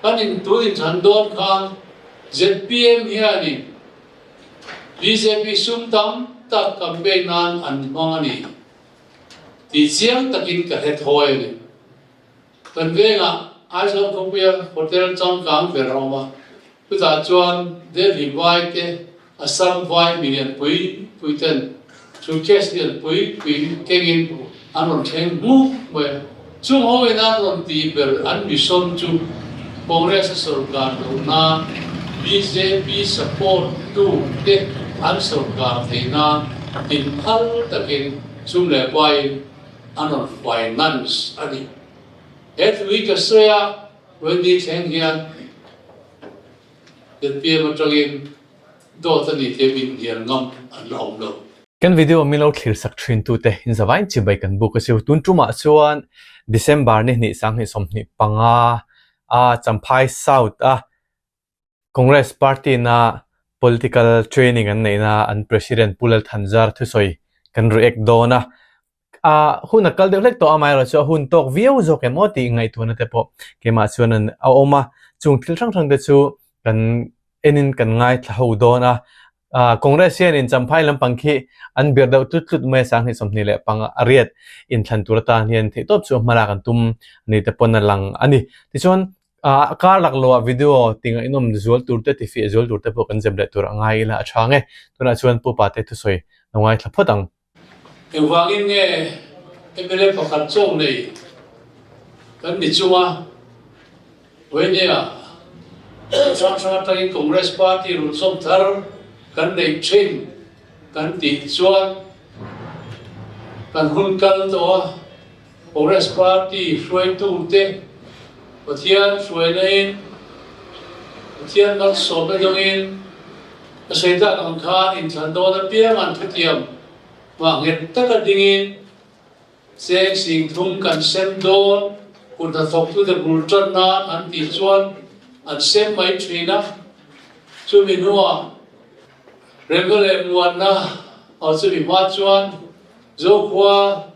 Kan in tun inthlan dawn khan zpm hianin bjp sum tam tak campaign nan an hmang a ni tih chiang takin ka hre thawi a ni. Kan vengah Aizawl khawpuia hotel changkang ber a awm a, chutah chuan Delhi vai te, Assam vai milian pui pui ten suitcase lian pui pui kengin an rawn thleng hmuk mai a. Chung ho in an rawn tih ber an mission chu Congress a sorkar loh nan bjp support tu te an sorkar theih nan inphal takin sum leh paiin an rawn finance a ni. He thu hi ka sawi a, Wendy thleng hian zpm atangin dawt a ni tih min hnial ngam an la awm lo. Kan video min lo thlir sak thin tute in zavain chibai kan buk a chu. Tun tumah chuan December ni hnih 2025 a Champhai South a Congress Party na political training an neihna an President Pu Lalthanzar thusawi kan react dawn a. A hun a kal deuh hlek tawh a, amaherawhchu a hun tawk viau zawk em aw tih ngaihtuahna te pawh keimah chuan an a awm a. Chung thil hrang hrang te chu kan enin kan ngaithla ho dawn a. Congress hianin Champhai lampang khi an bir deuh tlut tlut mai a, 2025 a riat inthlan tur atan hian theihtawp chu a hmalak an tum a ni te pawn a lang a ni. Tichuan A kar lak loah video ti ngaihnawm zual tur te ti fiah zual tur te pawh kan zep leh tur a ngai ila a tha nge. Tunah chuan Pu Pate thusawi lo ngaithla phawt ang. Engvangin nge mla pakhat chawk nei kan ni chunga Vawinia hrang hrang atangin Congress party rawn zawm thar kan neih thin kan tih chuan kan hun kal tawh a. Congress Party hruaitute Pathian hruaina-in, Pathian malsawmna dawngin a sawi tak ang khan inthlan dawn apiang an thutiam mah nghet taka dingin cheng singthum kan sem dawn, kut hnathawktute bul tan nan an tih chuan an sem mai thin a, chumi hnuah remna leh muanna aw chumi hma chuan Zokhua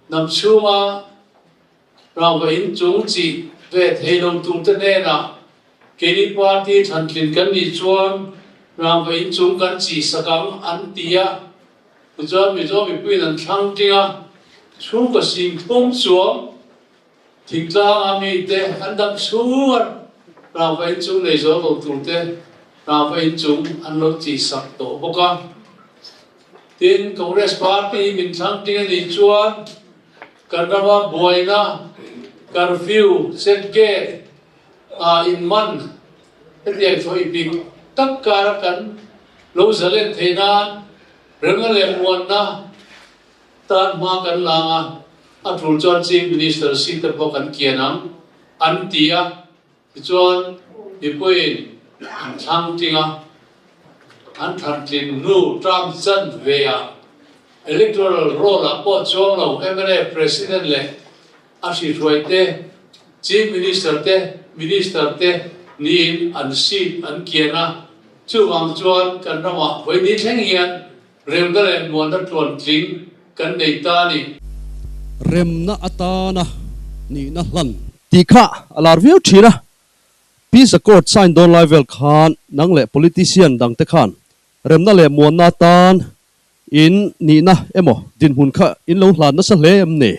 Hnam chhunga rangva in chung chih ve thei lo turte hnenah keini party thlantlin kan nih chuan rangva in chung kan chih sak ang an ti a, tichuan Mizo mipuiin an thlang ting a, chhungkaw sing thum chuang thingtlanga mite an dam chhunga rangva in chung nei zo lo turte rangva in chung an lo chih sak tawh bawk a. Tin, Congress Party min thlang ting a nih chuan kan rama buaina, curfew, set gate ah inman hetiang thawih bik tak kara kan lo zalen theih nan remna leh muanna tan hma kan lang a, a tul chuan Chief Minister seat te pawh kan kian ang an ti a. Tichuan, mipuiin an thlang ting a, an thlantlin hnu term chan ve ah Electoral Roll ah pawh chuang lo mla President leh a hrihruai te, Chief Minister te, Minister te niin an seat an kian a, chuvang chuan kan ramah vawi ni thleng hian remna leh muanna tluantling kan nei ta a ni. Remna atana nihna hlan. Tih kha a lar viau thin a, Peace Accord sign dawn lai vel khan nang leh politician dangte khan remna leh muanna atan in nihna emaw dinhmun kha in lo hlan nasa hle em ni?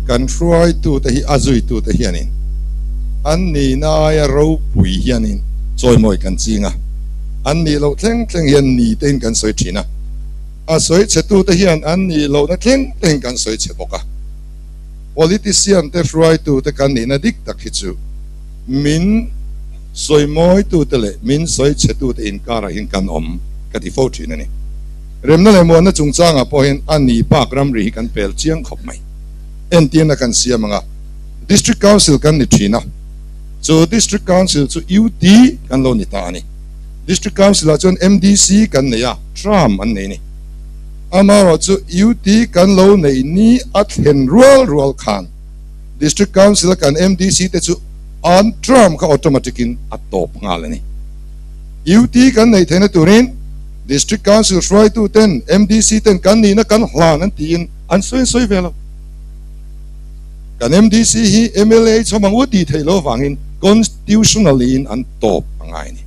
Kan hruaitute hi a zuitute hianin an nihna aia ropui hianin chawimawi kan ching a, an nih loh thleng thleng hian ni tein kan sawi thin a, a sawi chhetute hian an nih lohna thleng thleng kan sawi chhe bawk a. Politician te hruaitute kan nihna dik tak hi chu min sawimawitute leh min sawi chhetute inkarah hian kan awm ka ti fo thin a ni. Remna leh muanna chungchangah pawh hian a ni bak ramri hi kan pel chiang khawp mai. Entirna kan siam ang a, District Council kan ni thin a, chu District Council chu UT kan lo ni ta a ni. District Council ah chuan MDC kan nei a, tram an nei a ni. Amaherawhchu UT kan lo nei ni a thlen rual rual khan District Council a kan MDC te chu an tram kha automatic in a tawp nghal a ni. UT kan neih theihna turin District Council hruaitu ten MDC ten kan nihna kan hlan an tiin an sawi an sawi ve lo. Kan MDC hi mla chhawm ang u tih theih lo vangin Constitutionally in an tawp a ngai a ni.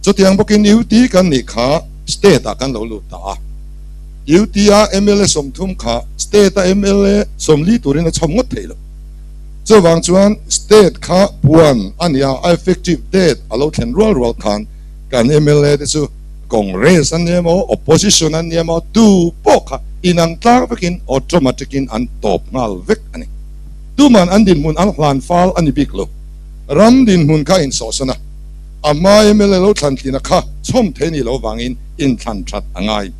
Chutiang bawkin UT kan nih kha state ah kan lo lut ta a. UT a mla 30 kha state a mla 40 turin a chhawm ngawt thei lo. Chuvang chuan state kha puan a nia a effective date a lo thlen rual rual khan kan mla te chu Congress an ni emaw opposition an ni emaw tu pawh kha inang tlang vekin automatic in an tawp nghal vek a ni. Tuman an dinhmun an hlan fal a ni bik lo. Ram dinhmun kha insawhsan a, a hma mla lo thlan tlina kha chhawm thei ni lo vangin inthlan that a ngai.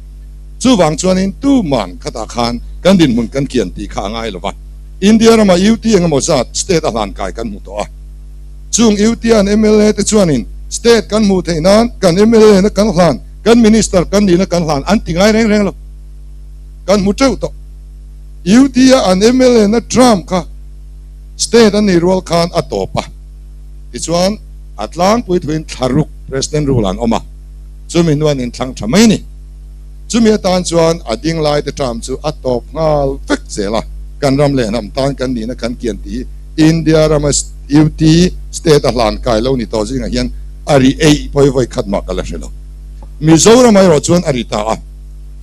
Chuvang chuanin tuman khatah khan kan dinhmun kan kian tih kha a ngai lo va. India rama UT engemaw zat state a hlan kai kan hmu tawh a. Chung UT an mla te chuanin state kan hmuh theih nan kan mla na kan hlan, kan minister kan nihna kan hlan an ti ngai reng reng lo. Kan hmu teuh tawh. UT a an mla na Trump kha state an nei rual khan a tawp a. Tichuan a tlangpui thuin thlaruk President rule an awm a, chumi hnuan inthlang tha mai a ni. Chumi atan chuan a ding lai te term chu a tawp nghal vek zel a, kan ram leh hnam tan kan nihna kan kian tih hi India rama UT state a hlan kai lo ni tawh zingah hian a ri eih pawi vawi khat mah ka la hre lo. Mizoram erawh chuan a ri ta a,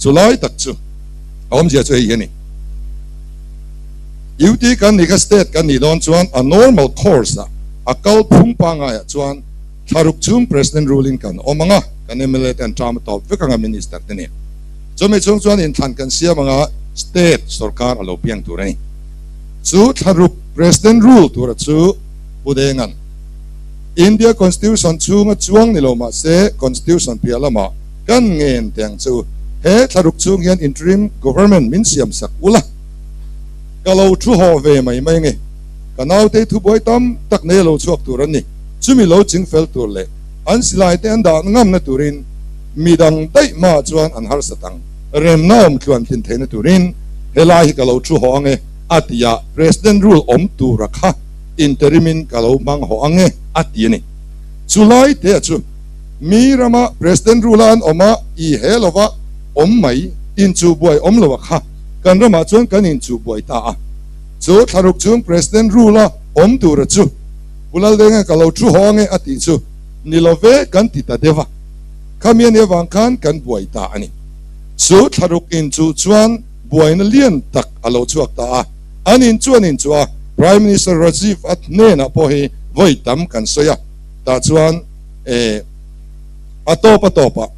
chulai tak chu a awmzia chu hei hi a ni. UT kan nih kha state kan nih dawn chuan a normal course ah a kal phung pangaiah chuan Thlaruk chung President ruling kan awm ang a, kan mla te an term a tawp vek ang a Minister te nen. Chumi chhung chuan inthlan kan siam ang a, State sorkar a lo piang tur a ni. Chu thlaruk President rule tura chu Pu Denga'n India Constitution chhunga chuang ni lo mah se Constitution piah lamah kan ngen teh ang chu he thlaruk chhung hian interim government min siam sak ula ka lo thu haw ve mai mai nge ka naute thubuai tam tak nei a lo chhuak tur an ni. Chumi lo ching fel tur leh an silai te an dah ngamna turin midang daih hmaah chuan an harsat ang. Remna awm tluan thin theihna turin helai hi ka lo thu haw ang e a ti a, President rule awm tura kha interim in ka lo hmang haw ang e a ti a ni. Chulai te a chu mi rama President rule a an awm a i he lova awm mai inchuhbuai awm lo a kha kan ramah chuan kan inchuhbuai ta a. Chu thlaruk chung President rule a awm tura chu Pu Laldenga ka lo thu haw ange a tih chu ni lo ve kan ti ta deuh a, khami a nih avang khan kan buai ta a ni. Chu thlaruk in chu chuan buaina lian tak a lo chhuak ta a, an in chu an in chu a, Prime Minister Rajiv a hnenah pawh hi vawi tam kan sawi a, tah chuan eh a tawp a tawp ah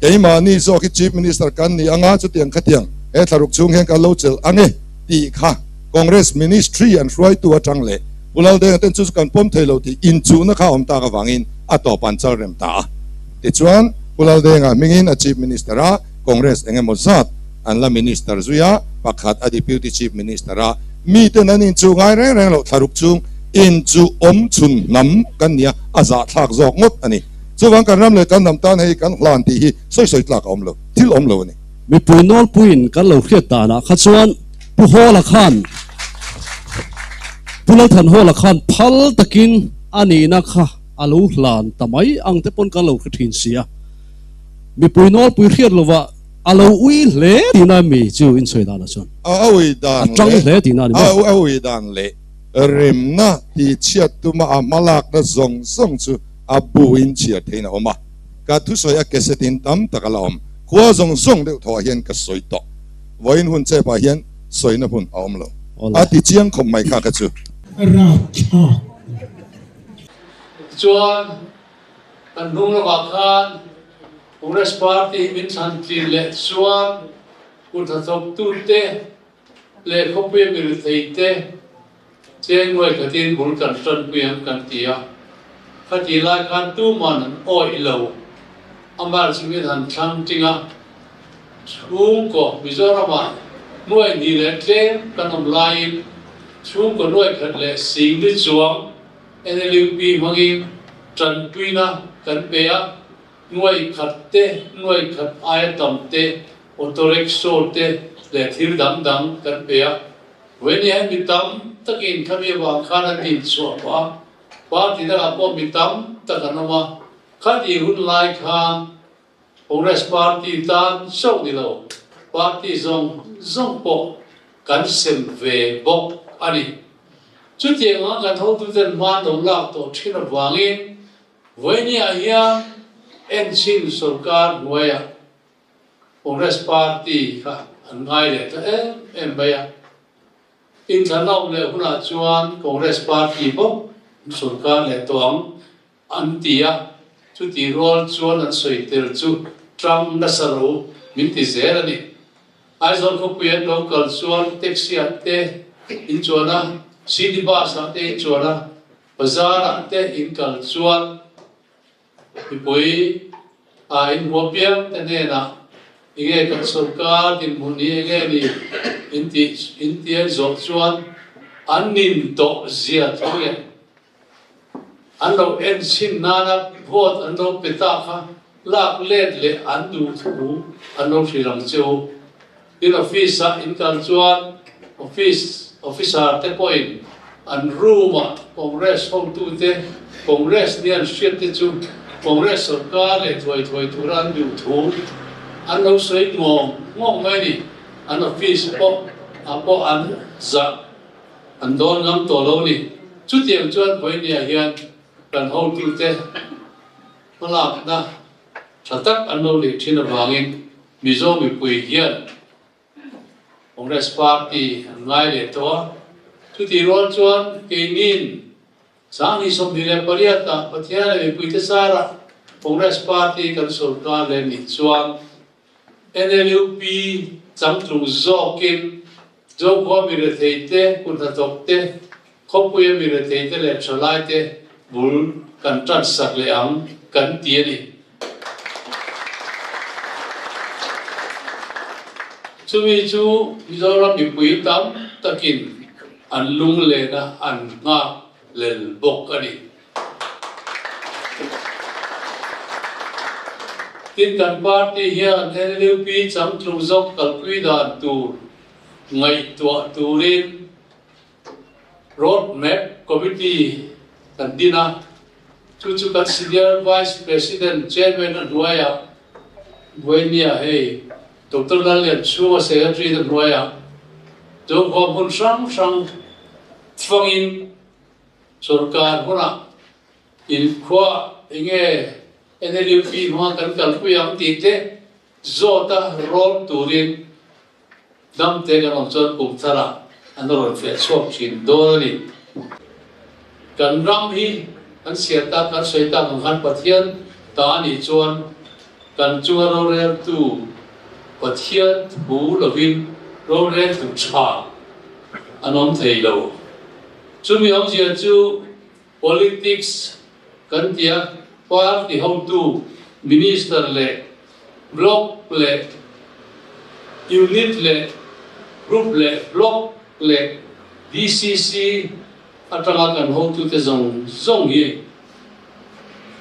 keimahni zawk hi Chief Minister kan ni anga chutiang khatiang he thlaruk chhung hian kan lo chelh ange tih kha Congress Ministry an hruaitu atang leh Pu Laldenga ten chu chu kan pawm thei lo tih inchuhna kha a awm tak avangin a tawp an chal rem ta a. Tichuan, Pu Laldenga hmingin a Chief Minister a, Congress eng emaw zat an la Minister zui a, pakhat a Deputy Chief Minister a, miten an inchuh ngai reng reng loh thlaruk chung inchuh awm chhun hnam kan nia a zahthlak zawk ngawt a ni. Chuvang kan ram leh kan hnam tan hei kan hlan tih hi sawi sawi tlak a awm lo, thil awm lo a ni. Mipui nawlpuiin kan lo hriat danah kha chuan Pu Hawla khan Pu Lalthanhawla khan phal takin a nihna kha a lo hlan ta mai ang te pawn kan lo hre thin si a. Mipui nawlpui hriat lovah a lo ui hle tihna mi chu insawi danah chuan A ui dan a tang leh hle tihna a ni maw? A ui dan leh remna tihchhiat tuma a hmalakna zawng zawng chu a buin chhiar theihin a awm a. Ka thusawi a cassette-in tam tak a la awm. Khua zawng zawng deuh thawhah hian ka sawi tawh. Vawiin hun chepah hian sawina hun a awm lo. A ti chiang khawp mai kha ka chu. Rapthlak. Tichuan, kan hnung lamah khan Congress Party hi min thlan tlin leh chuan kut hnathawktute leh khawpuia miretheite cheng nuai khatin bul kan tanpui ang kan ti a. Khatih lai khan tuman an awih lo. Amah chu min han thlang ting a, chhungkaw Mizoramah nuai hnih leh tlem kan awm laiin chhungkaw nuai khat leh singli chuang NLUP hmangin tanpuina kan pe a, nuai khat te, nuai khat aia tam te, auto rickshaw te leh thil dang dang kan pe a. Vawiin hian mi tam takin khami avang khan an inchhuah pah a, party dangah pawh mi tam tak an awm a, Khati hun lai khan Congress Party tan chauh ni lo, party zawng zawng pawh kan sem ve bawk a ni. Chutiang anga kan hotuten hma an lo lak tawh thin avangin vawinia hian enchhin sorkar hnuaiah Congress party kha an ngai leh ta em em mai a. Inthlan a awm leh hunah chuan Congress party bawk an sorkar leh tawh ang an ti a, chutih rual chuan an sawi tel chu tang nasa ro min ti zel a ni. Aizawl khawpui an lo kal chuan taxi ah te in chuan a, city bus ah te in chuan a, bazar ah te in kal chuan mipui ah in hmuh apiang te hnenah enge kan sorkar dinhmun hi enge ni in tih in ti an zawh chuan an nin tawh zia tho leh An lo en chhin nana vote an lo pe ta kha lak let leh an duh thu an lo hrilh ang che u. Tin office ah in kal chuan office officer te pawhin an room ah Congress hotute Congress nia an hriat te chu Congress sorkar leh thuai thuai tura an duh thu an lo sawi ngawng ngawng mai a ni. An office pawh ah pawh an zah. An dawn ngam tawh lo ni. Chutiang chuan vawinia hian kan hotute hmalakna tha tak an lo neih thin avangin Mizo mipui hian Congress party an ngai leh tawh a. Chutih rual chuan keinin 2028 ah Pathian leh mipuite zarah Congress party kan sorkar leh nih chuan NLUP changtlung zawkin Zokhua mi retheite, kut hnathawkte, khawpuia mi retheite leh thalaite bul kan tan sak leh ang kan ti a ni. Chumi chu Mizoram mipui tam takin an lunglena an nghak lel bawk a ni. Tin, kan party hian NLUP changtlung zawk kalpui dan tur ngaihtuah turin Road Map Committee kan din a, chu chu kan Senior Vice President Chairman a hnuaiah Buainia hei Doctor Lallianchhunga Secretary te hnuaiah Zokhua hmun hrang hrang fangin Sorkar hunah inkhua enge NLUP hmanga kan kalpui ang tih te zawta rawn turin dam te kan awm chuan kum tharah an rawn feh chhuak thin dawn a ni. Kan ram hi kan siar tak kan sawi tak ang khan Pathian ta a nih chuan kan chunga roreltu Pathian thu lovin roreltu tha an awm thei lo. Chumi awmzia chu politics kan ti a, party hotu, minister leh block leh unit leh group leh block leh DCC atanga kan hotute zawng zawng hi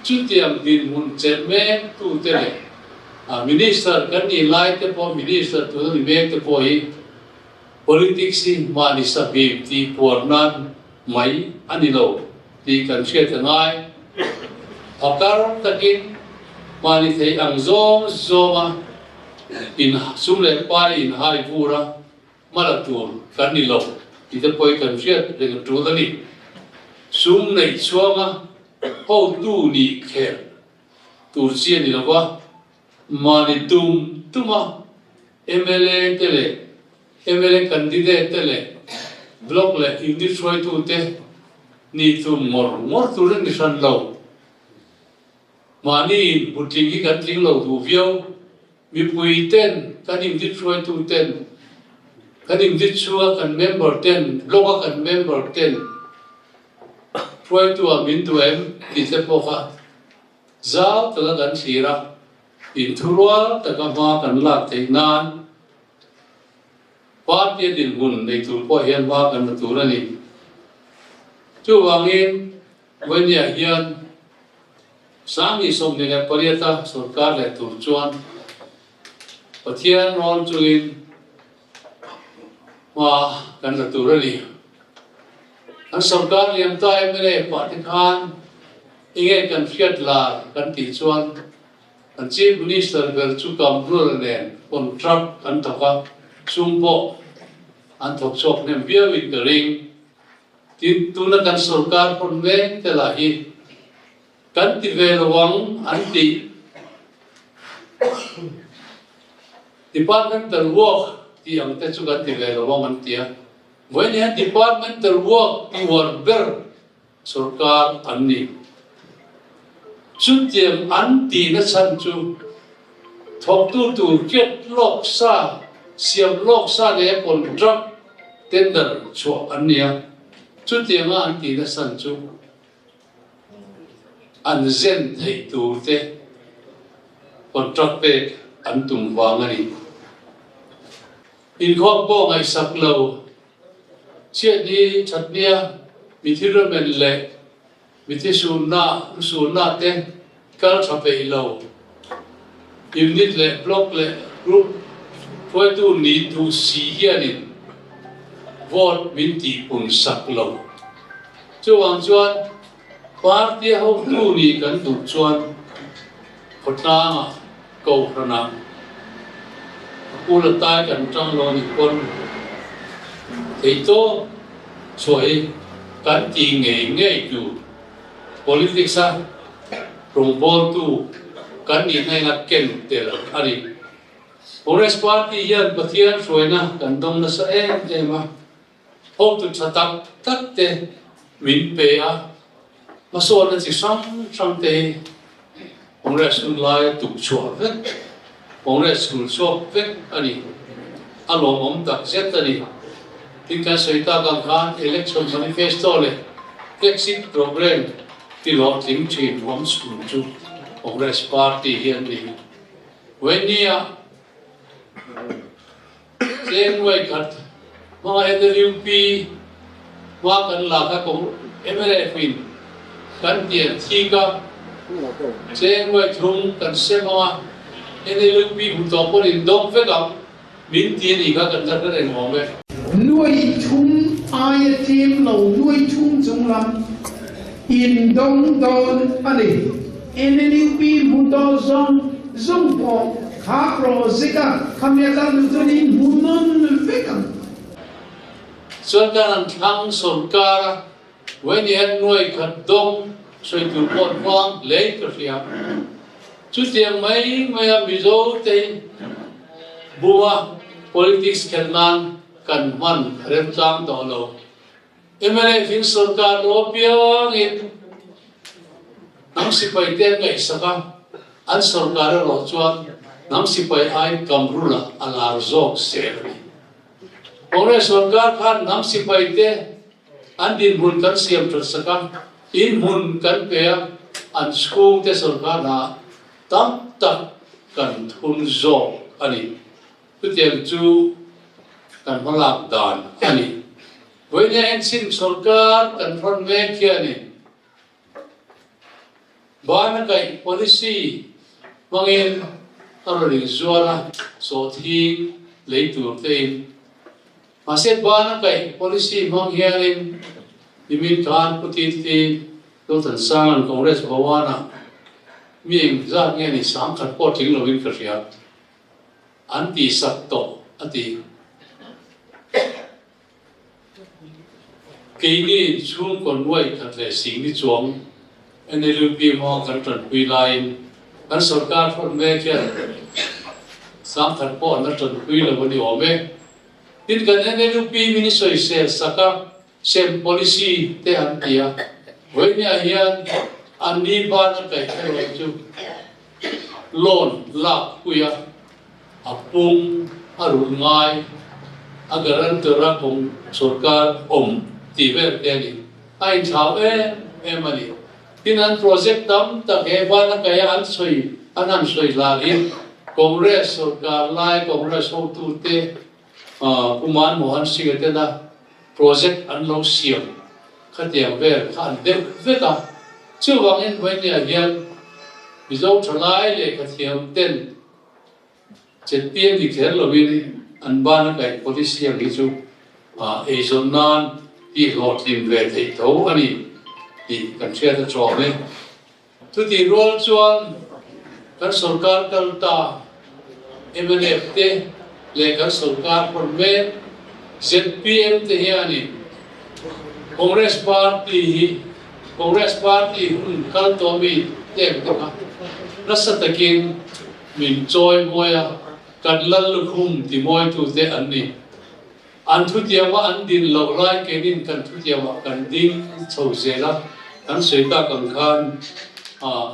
chutiang dinhmun chelh mek tute leh minister kan nih lai te pawh minister tuna ni mek te pawh hi Politics hi mahni sahmim tih puar nan mai a ni lo tih kan hriat a ngai. Phakar takin mahni theih ang zawng zawnga in sum leh pai in hai vur a hmala tur kan ni lo tih te pawh hi kan hriat reng a tul a ni. Sum neih chhuanga hotu nih khelh tur chi a ni lo va, Mahni tum tuma mla te leh mla candidate te leh block leh unit hruaitute nih tum ngawr ngawr tur a ni hran lo. Mahni in putling hi kan tling lo duh viau. Mipui ten kan unit hruaitu ten, kan unit chhunga kan member ten, block a kan member ten hruaitu ah min duh em tih te pawh kha Zau taka kan thlir a, inthurual taka hma kan lak theih nan party a dinhmun nei tur pawh hian hma kan la tur a ni. Chuvangin, Vawinia hian 2028 a sorkar leh tur chuan Pathian rawn chungin hma kan la tur a ni. Kan sorkar liam ta mla pah te khan enge kan hriat lar kan tih chuan kan Chief Minister ber chu Kamrul nen contract an thawk a, sum pawh an thawk chhuak hnem viau in ka ring. Tin, tuna kan sorkar hawn mek te lah hi kan ti ve lo ang an tih. Departmental work tih ang te chu kan ti ve lo ang an ti a. Vawiin hian departmental work ti uar ber sorkar an ni. Chutiang an tihna chhan chu thawktu tur hriat lawk sa, siam lawk sa leh contract tender chhuah an ni a. Chutianga an tihna chhan chu an zen theih tur te contract pek an tum vang a ni. Inkhawm pawh ngaihsak lo. Chhiat hi thatnia mithi ramen leh mithi sunna sunna te kal tha peih lo. Unit leh block leh group hruaitu ni duh si hianin vote min tihpun sak lo. Chuvang chuan party a hotu nih kan duh chuan khawtlangah Kohhranah a kul a tai kan tang lo a nih pawn theihtawp chhuah hi kan ti ngei ngei tur. Politics a rawngbawltu kan nihna in a ken tel a ni. Congress Party hian Pathian hruaina kan dawng nasa em em a, hotu tha tak tak te min pe a, hmasawnna chi hrang hrang te hi Congress hun laia tuk chhuah vek, Congress hul chhuak vek a ni. A lawmawm tak zet a ni. Tin kan sawi tak ang khan Election Manifesto leh Flagship Programme ti hlawhtling thin awm chhun chu Congress Party hi an ni. Vawinia Cheng nuai khat hmanga NLUP hma kan lak a mnf in kan tian thik a, cheng nuai thum kan sem ang a, NLUP hmu tawh pawn in dawng vek ang min ti a nih kha kan la hre reng awm e. Nuai thum aia tlem lo nuai thum chung lam in dawng dawn a ni. NLUP hmu tawh zawng zawng pawh Kha project a khami a kal duh chuan in hmu nawn vek ang. Chuan kan an thlang sawrkar a Wayne hian nuai khat dawng sawi tur pawh an hmang hle in ka hria. Chutiang mai mai a Mizo te hi buma politics khelh nan kan hman remchang tawh lo. Mla thil sawrkar lo apiangin hnam sipai te an ngaihsak a, an sawrkar erawh chuan hnam sipai aiin Kamrula a lar zawk zel a ni. Congress sawrkar khan hnam sipai te an dinhmun kan siam that sak a, inhmun kan pe a, an chhungte sawrkar hna tam tak kan thun zawk a ni. Chutiang chu kan hmalak dan a ni. Vawinia enchhin sawrkar kan hrawn mek hianin bana kaih policy hmangin a rawn inzuar a, sawhthing lei tur tein. Mahse bana kaih policy hmang hianin nimin khan Pu Titi Zothansang'an Congress Bhawan-ah mi engzat nge ni sangkhat pawh tling lovin ka hria. An ti sak tawh a ti. Keini chhungkaw nuai khat leh sing ni chuang NLUP hmanga kan tanpui laiin kan sorkar hrawn mek hian sangkhat pawh an la tanpui lo a ni awm e. Tin kan NLUP min sawisel sak a, sem policy te an ti a, vawinia hian an ni ban a kaih erawh chu loan lak pui a, a pung a rulh ngai, a guarantor a kawng sorkar awm tih vel te a ni. A inthlau em em a ni. Tin an project tam tak he van a kaih a an sawi an han sawi hlan hi Congress sorkar lai Congress hotute Pu Manmohan Singh-a tena project an lo siam khatiang vel kha an deuh vek a. Chuvangin Vawinia hian Mizo thalai lehkha thiam ten ZPM ni kher lovin an ban a kaih policy ang hi chu eizawn nan tih hlawhtlin ve theih tho a ni tih kan hriat a chawm e. Chutih rual chuan kan sorkar kal ta mnf te leh kan sorkar hawn mek zpm te hianin Congress Party hi Congress Party hun kal tawh mi tek te kha nasa takin min chawi mawi a, kan lal lukhum ti mawitu te an ni. An thutiama an din loh lai keinin kan thutiamah kan ding chho zel a, kan sawi tak ang khan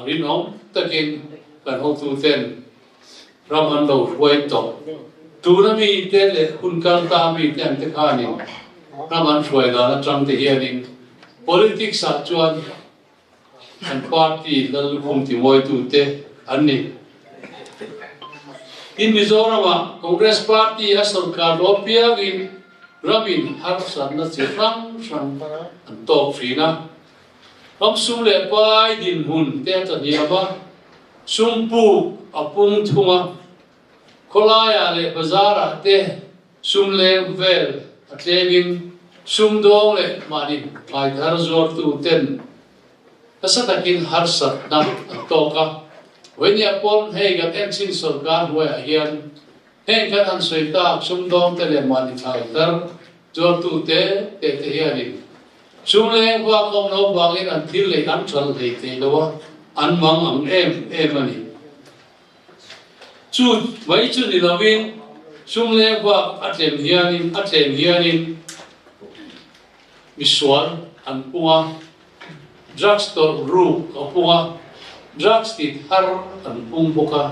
rinawm takin kan hotuten ram an lo hruai tawh. Tuna mite leh hun kal ta mite ang te khanin ram an hruai dan atang te hianin politics ah chuan an party lallukhum timawitute an ni. Tin, Mizoramah Congress party a sorkar lo piangin ramin harsatna chi hrang hrang an tawk thin a. Ram sum leh pai dinhmun te a tlahniam a, sum puk a pung thung a, khawlaiah leh bazarah te Sum leng vel a tlemin sumdawng leh mahni thlai thar zuartu ten nasa takin harsatna an tawk a. Vawinia pawn hei kan enchin sawrkar hnuaiah hian heng kan han sawi tak sumdawng te leh mahni thlai thar zuartu te te te hianin sum leng vak awm lo vangin an thil lei an ṭhal hlei thei lo a, an mang ang em em a ni. Chu mai chu ni lovin sum leng bak a tlem hianin a tlem hianin misual an pung a, drugs tawrh ruk a pung a, drugs ti thar an pung bawk a,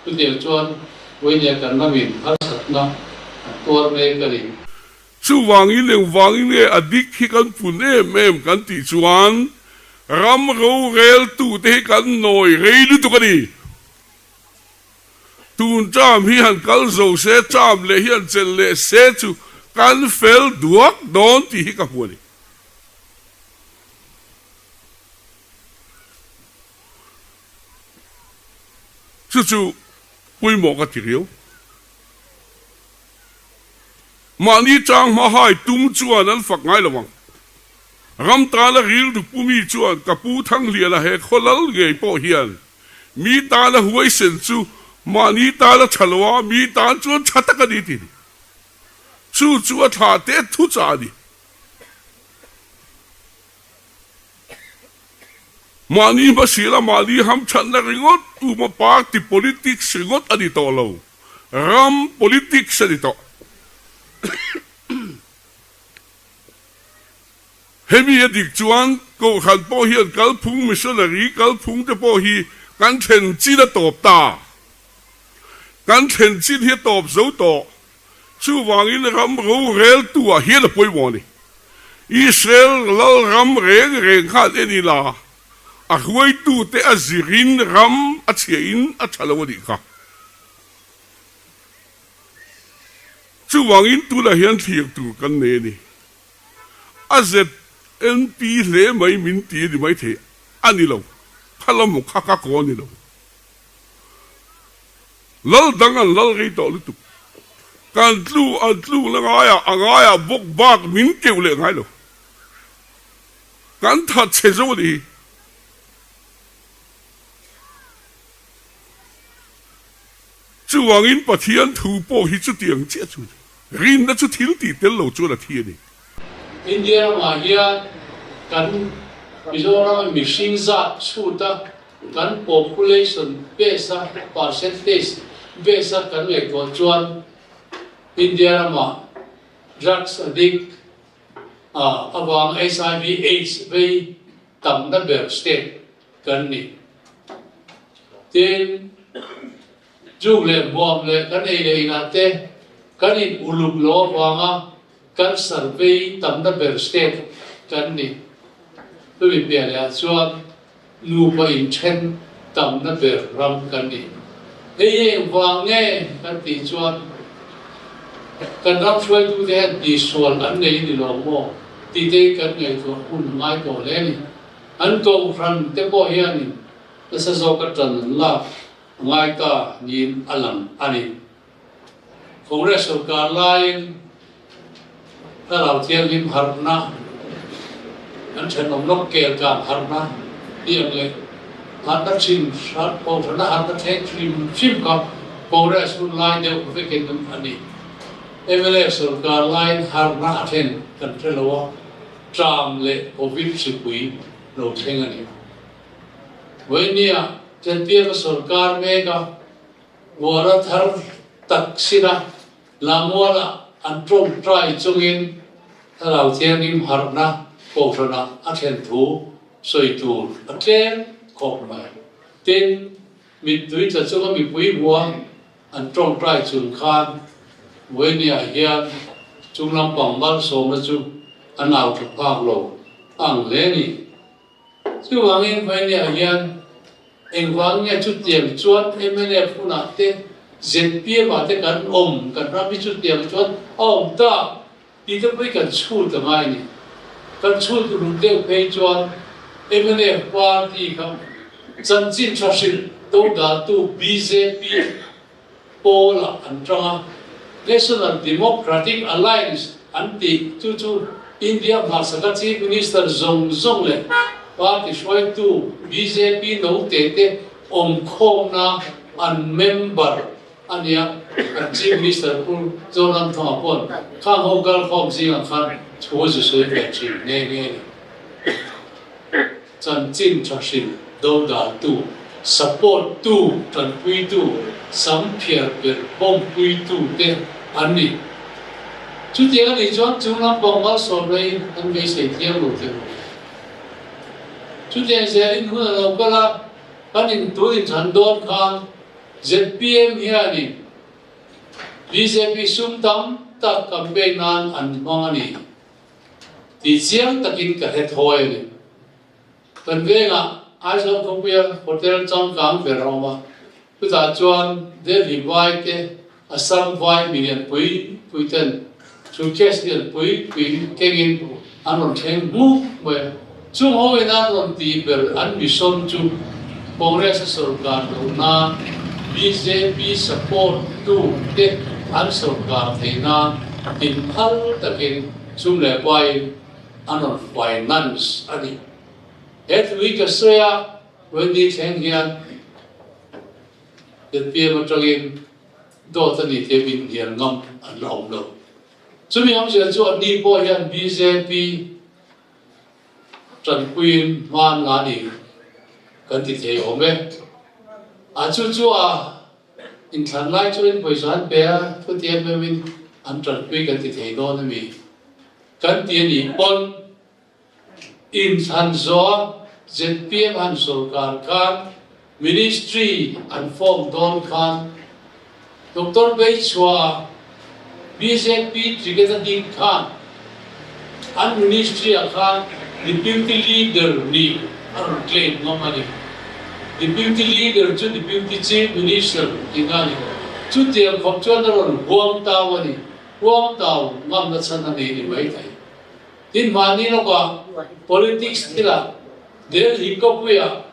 chutiang chuan Vawinia kan ramin harsatna an tuar mek a ni. Chuvangin engvangin nge a dik hi kan pun em em kan tih chuan ram roreltute hi kan nawi rei lutuk a ni. Tun term hi han kal zo se, term leh hi han chelh leh se chu kan fel duak dawn tih hi ka hmu a ni. Chu chu pawimawh ka ti riau. Mahni chang hma hai tum chuan an fak ngai lo ang. Ram tana rilru pu mi chuan ka pu Thangliana he khaw lal ngei pawh hian mi tana huaisen chu mahni tana tha lo a, mi tan chuan tha tak a ni ti ni. Chu chu a thla te thu chah a ni. Mahni hmasila mahni hamthatna ringawt uma party politics ringawt a ni tawh lo. Ram politics a ni tawh. Hemi a dik chuan Kohhran pawh hian kalphung missionary kalphung te pawh hi kan thlen chin a tawp ta. Kan thlen chin hi a tawp zo tawh. Chuvangin ram roreltu ah hian a pawimawh a ni. Israel lal ram reng reng khan en ila a hruaitute a zirin ram a chhia in a tha lo a nih kha. Chuvangin tunah hian thlir tur kan nei a ni. A ZNP hle mai min ti a ni maithei a ni lo. Kha lam kha ka kaw a ni lo. Lal dang an lal rei tawh lutuk. Kan tlu an tluk na ngaiah a ngaiah bawk bak min keuh leh ngai lo. Kan that chhe zo a nih hi. Chuvangin Pathian thu pawh hi chutiang chiah chu a ni. Rinna chu thil tih tel lo chuan a thi a ni. India ramah hian kan Mizoram mihring zat chhut a kan population base a percentage base a kan ngaihtuah chuan India ramah drugs addict avang HIV aids vei tamna ber state kan ni. Tin, juk leh hmuam leh kan ei leh inah te kan in uluk lo avanga cancer vei tamna ber state kan ni. Chumi piah leh ah chuan nupa inthen tamna ber ram kan ni. Hei hi engvang nge kan tih chuan kan ram hruaitute hian tihsual an nei ni lo maw tih te hi kan ngaihtuah hun ngai tawh hle a ni. An kohhran te pawh hianin nasa zawka tan an lak a ngai ta niin a lang a ni. Congress sorkar laiin Thlarau Thianghlim harhna, kan thenawm lawk kel kang harhna tih ang leh harhna thin kohhrana harhna thleng hrim hrim kha Congress hun lai deuh vekin a ni. Mla sorkar laiin harhna a thlen kan hre lo a. Tram leh Covid hripui lo thleng a ni. Vawinia ZPM sorkar meka Buara thar tak sina Lamualah an tawngtai chungin Thlarau Thianghlim harhna kohhranah a thlen thu sawi tur a tlem khawp mai. Tin, mittui tla chunga mipui hmua an tawngtai chung khan Vawinia hian chung lampang malsawmna chu an au tha phak lo ang hle ni. Chuvangin Vawinia hian Engvang nge chutiang chuan mnf hunah te zpm ah te kan awm, kan ram hi chutiang chuan a awm ta tih te pawh hi kan chhut a ngai a ni. Kan chhut uluk deuh phei chuan mnf party kha chanchin tha hrilh dodaltu bjp pawlah an tang a, National Democratic Alliance an tih chu chu India hmasaka Chief Minister zawng zawng leh party hruaitu bjp note te awmkhawmna an member a nia, kan Chief Minister Pu Zoramthanga paw'n khang ho kalkhawm zingah khan thu a zu sawi ve thin nghe nghe a ni. Chanchin tha hrilh dodaltu, support tu, tanpuitu, sam phiar ber bawmpuitu te an ni. Chutiang a nih chuan chung lampang malsawm laiin an beisei thiang lo thei lo. Chutiang zelin hun a lo kal a, kan intun inchhan dawn khan zpm hianin bjp sum tam tak campaign nan an hmang a ni. Tih chiang takin ka hre thawi a ni. Kan vengah Aizawl khawpuia hotel changkang ber a awm a, chutah chuan Delhi vai te, Assam vai milian pui pui ten suitcase lian pui pui kengin an rawn thleng hmuk mai a. Chung ho in an rawn tih ber an mission chu Congress a sorkar loh nan bjp support tu te an sorkar theih nan inphal takin sum leh paiin an rawn finance a ni. He thu hi ka sawi a, Wendy thleng hian zpm atangin dawt a ni tih a min hnial ngam an la awm lo. Chumi awmzia chu anni pawh hian bjp Tanpuiin hman nga ni kan ti thei awm e. A chu chu a inthlan lai chuan pawisa an pe a, chuti em em in an tanpui kan ti thei dawn a mi? Kan ti a nih pawn inthlan zawh zpm han sorkar khan Ministry an form dawn khan Doctor Beichhua bjp ticket a ding khan an ministry ah khan Deputy Leader nih a rawn claim ngam a ni. Deputy Leader chu Deputy Chief Minister tihna a ni. Chutiang khawp chuan a rawn huang tau a ni. Huang tau ngamna chhan a nei ni maithei. Tin mahni lawkah politics thilah Delhi khawpuiah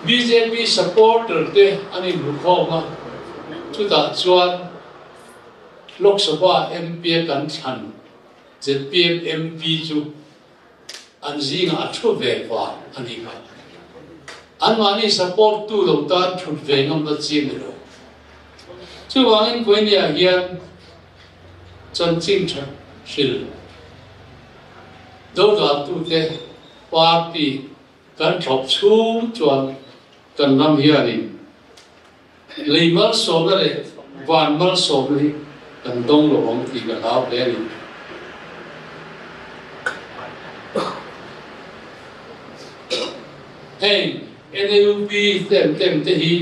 Bjp supporter te an inhmukhawm a, chutah chuan Lok Sabha MP a kan thlan zpm MP chu an zingah a thu ve vang a ni kha. Anmahni support tu lo tan thut ve ngam la chi a ni lo. Chuvangin Koinia hian chanchin tha hrilh dodaltute Party kan thlawp chhung chuan kan ram hianin lei malsawmna leh van malsawmna hi kan dawng lo ang tih ka hlau hle a ni. Heng NLUP tem tem te hi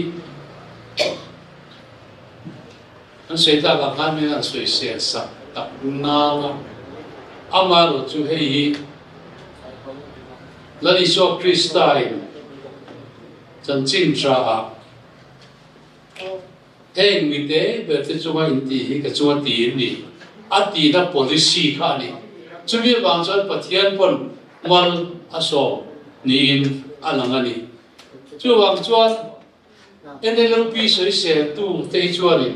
an sawi tak ang khan min an sawisel sak tak nang a, amaherawhchu hei hi Lal Isua Krista in chanchin tha ah heng mite ber te chunga intih hi ka chunga ti in ni a tihna policy kha a ni. Chumi avang chuan Pathian pawn mal a sawm niin a lang a ni. Chuvang chuan NLUP sawisel tu te hi chuanin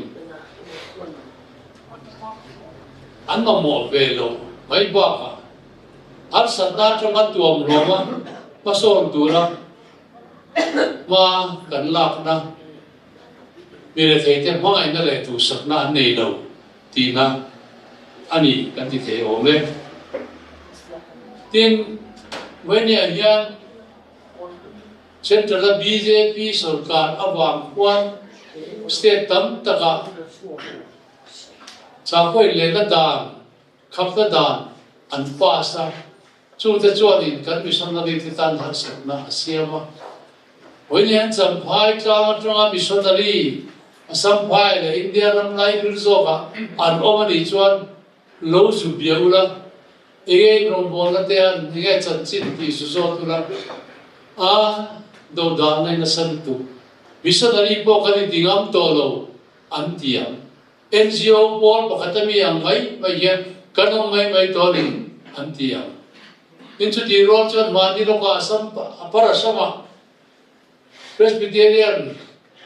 an mamawh ve lo mai bakah harsatna atanga tuam hlawma hmasawn tura hma kan lakna mi retheite hmangaihna leh duhsakna an nei lo tihna a ni kan ti thei awm e. Tin, Vawiniah hian Central-a bjp sorkar avang khuan state tam takah chakawih lehna dan, khapna dan an pass a, chungte chuanin kan missionary te tan harsatna a siam a. Vawiin hian Champhai tlang atanga missionary Assam phai leh India ram lairil zawkah an awm a nih chuan Lo zu bia ula, enge in rawngbawlna te an enge chanchin tih zu zawt ula, a do dahna in a san tuk. Missionary pawh kan inti ngam tawh lo an ti ang. NGO pawl pakhat a mi ang mai mai hian kan awm mai mai tawh a ni an ti ang. Tin chuti rual chuan mahni lawkah Assam a Parasama Presbyterian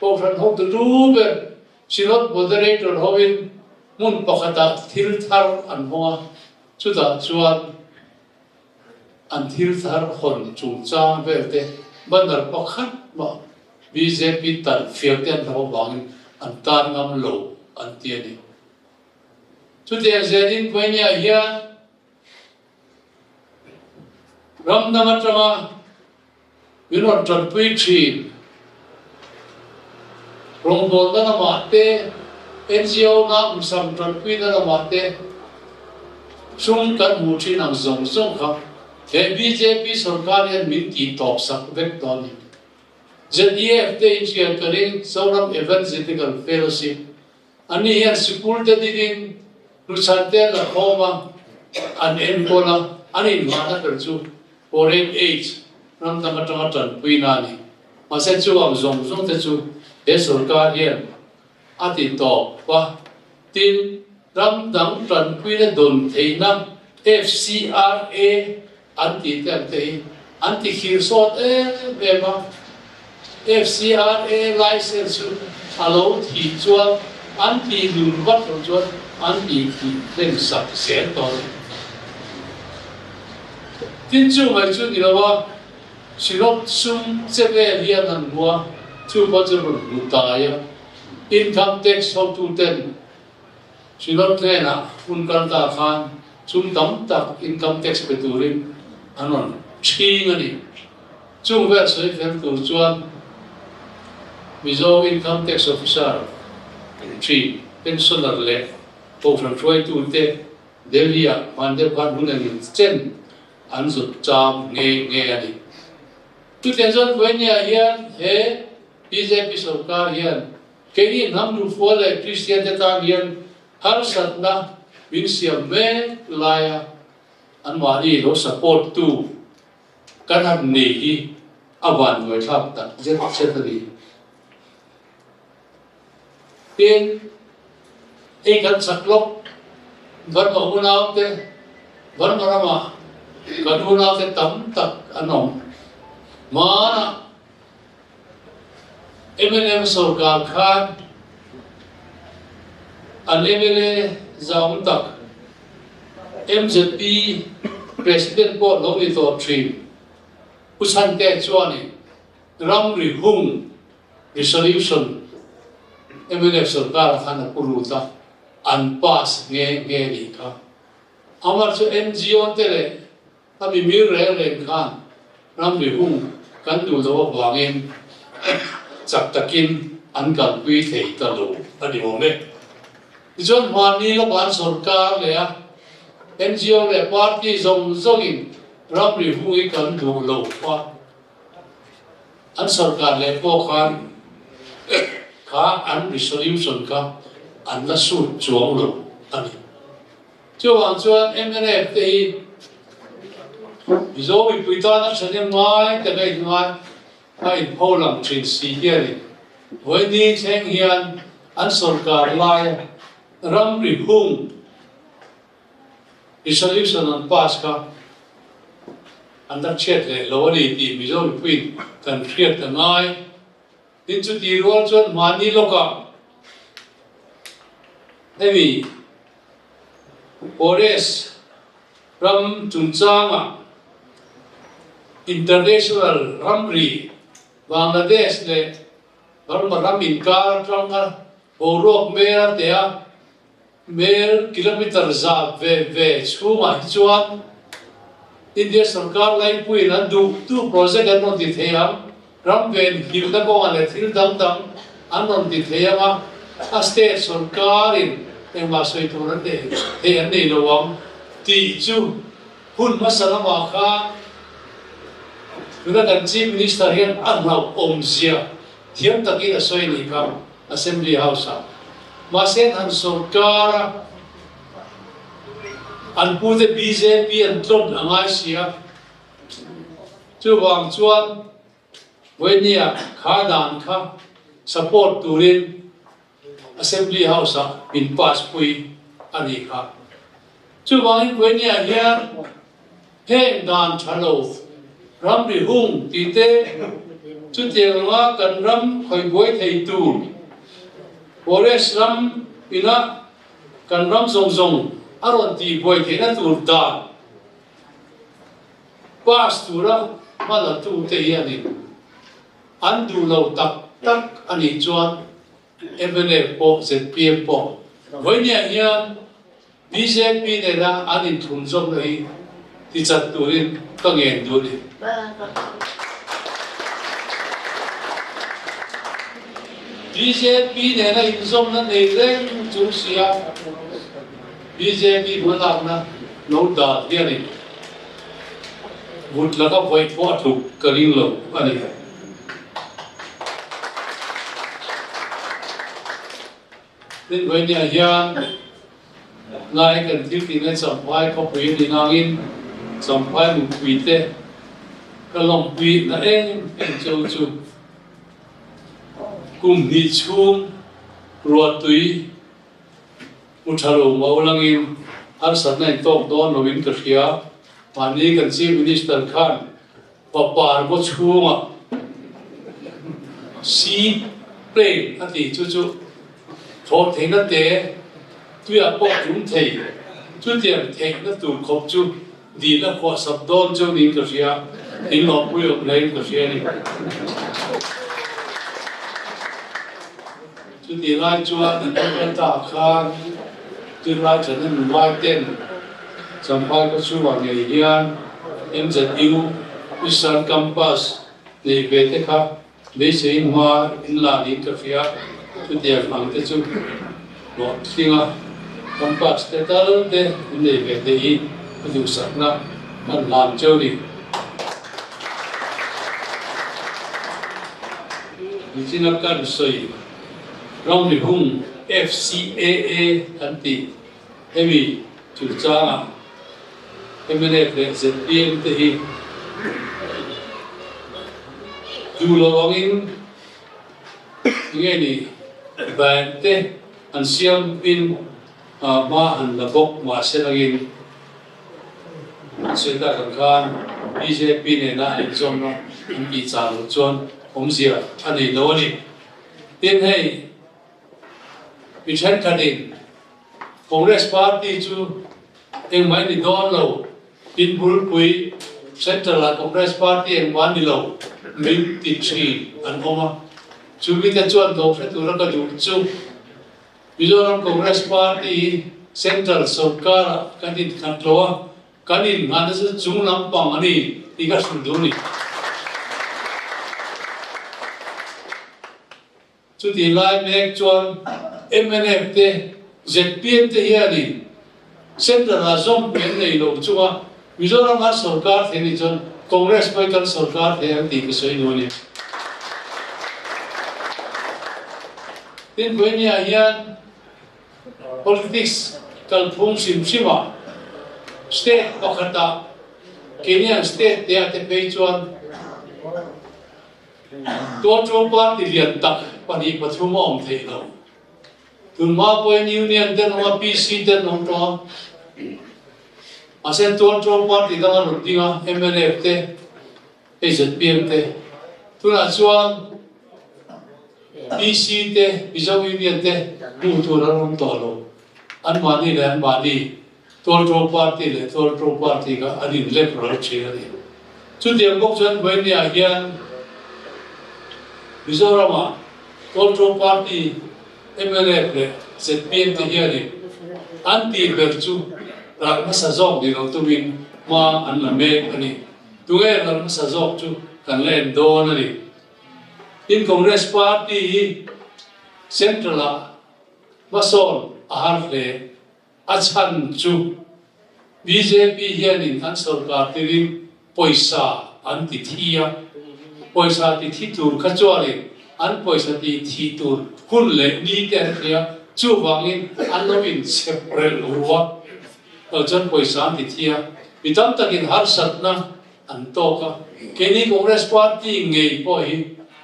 Kohhran hotu lu ber Synod Moderator hoin hmun pakhatah thil thar an hawng a, chutah chuan an thil thar hawn chungchang vel te banner pakhat mah bjp talh fiak te an hlauh avangin an tan ngam lo an ti a ni. Chutiang zelin Vawinia hian ram dang atanga Min rawn tanpui thin. Rawngbawlna lamah te, NGO na umsam tanpuina lamah te sum kan hmuh thin ang zawng zawng kha he bjp sorkar hian min tih tawp sak vek dawn a ni. ZEF te inhriat ka ring Zoram Evangelical Fellowship Ani hian sikul te dinin hnuchhan te an la khawm a, an enkawl a, an inhmahna ber chu foreign aid ram dang atanga tanpuina a ni. Mahse chu ang zawng zawng te chu he sorkar hian a ti tawp a, tin ram dang tanpuina dawn theihna FCRA an tih te ang te hi an ti khir sawt em em a, FCRA license chu a lo thih chuan an tih dun vat loh chuan an tih thih hlen sak zel tawh a ni. Tin chu mai chu ni lo a, Synod sum che vel hian an hmu a, chu pawh chu rawn hmu tai a, Income Tax hotuten Synod hnenah hun kal ta khan sum tam tak income tax pe turin an rawn chhing a ni. Chung vel sawi fel tur chuan Mizo Income Tax Officer thin pensioner leh Kohhran hruaitute Delhi-ah hman deuh khan hun engin chen an zut cham nghe nghe a ni. Chutiang chuan Vawinia hian he bjp sorkar hian Keini hnam lufual leh Kristian te tan hian harsatna min siam mek laia anmahni lo support tu kan han nei hi a van nuaithlak tak zet zet a ni. Tin, hei kan chak lawk Burma unaute, Burma ramah kan unaute tam tak an awm. Hmanah Mnf sorkar khan an mla zahawm tak mzp President pawh lo ni tawh thin Pu Chhante chuanin ramri hung resolution mnf sorkar khan a pu lut a, an pass nghe nghe nih kha. Amah chu NGO te leh A mimir reng reng khan ramri hung kan duh loh avangin chak takin an kalpui thei ta lo a ni awm e. Tichuan hmanni lawkah an sorkar leh a NGO leh party zawng zawngin ramri hung hi kan duh lo a, an sorkar leh pawh khan kha an resolution kha an la sut chuang lo a ni. Chuvang chuan mnf te hi Mizo mipui tan a thahnem ngai tak a inngai a inpho lang thin si hianin vawiin thleng hian an sorkar laia ramri hung resolution an pass kha an la chhiat leh lo a ni tih Mizo mipuiin kan hriat a ngai. Tin chuti rual chuan mahni lawkah hemi Forest ram chungchangah International ramri Bangladesh leh Burma ram inkar atanga boruak mel a tea mel kilometre za ve ve chhungah hi chuan. India sorkar laipuiin an duh duh project an rawn ti thei ang, ram ven himna kawngah leh thil dang dang an rawn ti thei ang a, a state sorkarin engmah sawi tur an nei thei an nei lo ang tih chu hun hmasa lamah khan tuna kan Chief Minister hian a hlauhawmzia thiam takin a sawi nih kha Assembly House-ah. Mahse an han sorkar a, an pute bjp an tlawn a ngai si a, chuvang chuan Vawinia kha dan kha support turin Assembly House-ah min pass pui a nih kha. Chuvangin Vawinia hian Heng dan tha lo ramri hung tih te chutiang anga kan ram khawih buai thei tur forest ram ina kan ram zawng zawng a rawn tih buai theihna tur dan pass tura hma la tu te hianin an duh lo tak tak a nih chuan mnf pawh zpm pawh vawinia hian Bjp nena an inthum zawkna hi tichat turin ka ngen duh a ni. Bjp nena inzawmna nei reng chung sia bjp hmalakna lo dan hianin vut laka vawi pawh a tluk ka ring lo a ni. Tin Vawinia hian ngai kan thil tihna Champhai khawpui ni nangin Champhai mipuite ka lawmpui na em em cheu chu kum hnih chhung ruahtui hmu tha lo mau langin harsatna in tawk dawn loin ka hria. Mahni kan Chief Minister khan Papar ngaw chhungah sea plane a tih chu chu thlawh theihna te tuiah pawh tum thei chutiang theihna tur khawp chu dil a khuah sap dawn chu niin ka hria, in lawmpui awm hlein ka hria a ni. Chutih lai chuan an kal ta khan tunlai thahnem nulai ten Champhai khaw chhungah ngei hian MZU Eastern Campus neih ve te kha beiseiin hma in la niin ka hria. Chutiang ang te chu hlawhtlinga campus te tal te in nei ve te hi ka duhsakna kan hlan cheu ni. Nichina kan sawi ramri hung FCAA kan tih hemi chungchangah mnf leh zpm te hi duh lo angin nge ni ban te an siam in hma an la bawk mahse langin Sawi tak ang khan bjp nena an inzawmna an tih chah loh chuan awmzia a nei lo a ni. Tin hei mi thenkhatin Congress party chu engmah i ni dawn lo, in bulpui Central ah Congress party engmah a ni lo min ti thin an awm a, chu mite chuan lo hre tura ka duh chu Mizoram Congress Party hi Central sorkar-ah kan inkhat lo a, kan inngahna chu chung lampang a ni tih ka hrilh duh a ni. Chutih lai mek chuan mnf te, zpm te hianin Central-ah zawm an nei lo chunga Mizoram-ah sorkar thei nih chuan Congress pawhin kan sorkar thei ang tih ka sawi duh a ni. Tin, Vawinia hian politics kalphung hrim hrimah state pakhatah Kenyan state te ah te phei chuan tualṭuang party lian tak pahnih pathum a awm theih lo. Tunhma pawhin Union te an awm a, PC te an awm tawh a. Mahse tualṭuang party dang a rawn ding a, mnf te, Hei zpm te tunah chuan PC te Mizo Union te hmuh tur an awm tawh lo. Anmahni leh anmahni Tualṭo Party leh Tualṭo Party kha an inlep ral ṭhin a ni. Chutiang bawk chuan Vawinia hian Mizoramah Tualṭo Party mnf leh zpm te hianin an tih ber chu ral hmasa zawk ni lo tumin. Hma an la mek a ni. Tunge ral hmasa zawk chu kan la en dawn a ni. Tin, Congress Party hi Central ah hmasawn a har hle. A chhan chu bjp hianin an sorkar tirin pawisa an ti thi a, pawisa ti thi tur kha chuanin an pawisa ti thi tur hun leh ni te an hria, chuvangin an lo inchhep relh ru a, lo chuan pawisa an ti thi a, mi tam takin harsatna an tawk a, keini Congress Party ngei pawh hi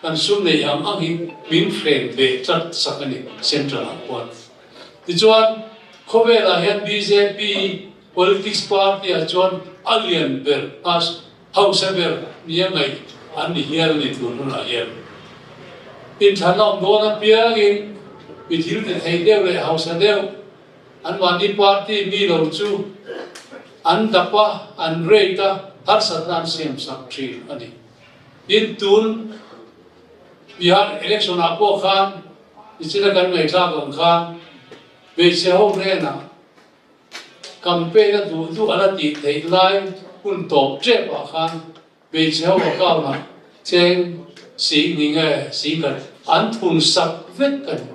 kan sum neih ang ang hi min hren ve tlat sak a ni Central ah khuan. Tichuan, khawvelah hian bjp politics party ah chuan a lian ber, a hausa ber nia ngaih an ni hial a ni tun hunah hian. Inthlan a awm dawn apiangin mi thil ti thei deuh leh hausa deuh anmahni party mi lo chu an dap a, an rate a, harsatna an siam sak thin a ni. Tin, tun Bihar election ah pawh khan Nichina kan ngaihthlak ang khan hmeichhe ho hnenah campaign a duh duh a la tih theih lai hun tawp tep ah khan hmeichhe ho account ah cheng sing ni nge sing khat an thun sak vek a ni.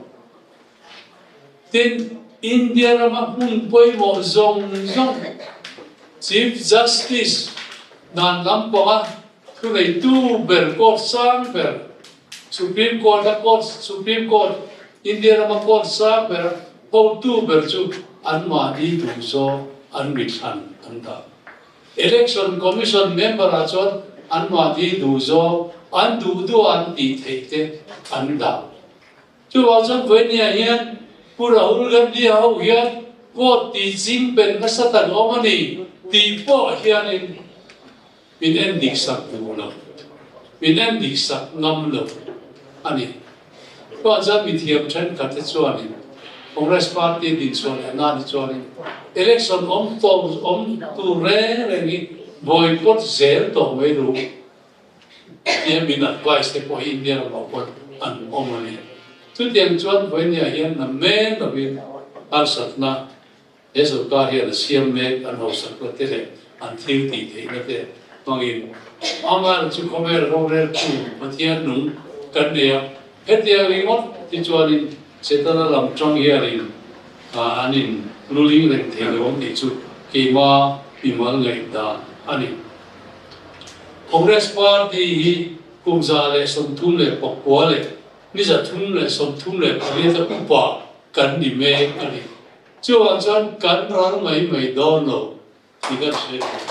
Tin, India rama hmun pawimawh zawng zawng Chief Justice dan lampanga thuneitu ber court sang ber Supreme Court a court Supreme Court India rama court sang ber hotu ber chu anmahni duh zawng an mithlan an dah. Election Commission member ah chuan anmahni duh zawng an duh duh a an tih theih te an dah. Chuvang chuan Vawinia hian Pu Rahul Gandhi a ho hian court tih ching pen nasa tak awm a ni tih pawh hianin Min en dik sak duh lo, min en dik sak ngam lo a ni. Chuvang chuan mithiam thenkhat te chuanin Congress Party dinchhuah leh nan hi chuanin election awm tawh awm tur reng reng hi boycott zel tawh mai ru tia min advice te pawh hi India ramah pawh an awm a ni. Chutiang chuan vawinia hian na men lovin harsatna He sorkar hian a siam mek an hausakna te leh an thil tih theihna te hmangin Amal chu khawvel roreltu Pathian nung kan nei a, hetiang ringawt hi chuanin Setana lam tang hianin an in luling reng thei lo ang tih chu keima mimal ngaihdan a ni. Congress Party hi kum 139 leh ni 338 a upa kan ni mek a ni. Chuvang chuan kan ral mai mai dawn lo tih kan hre thei.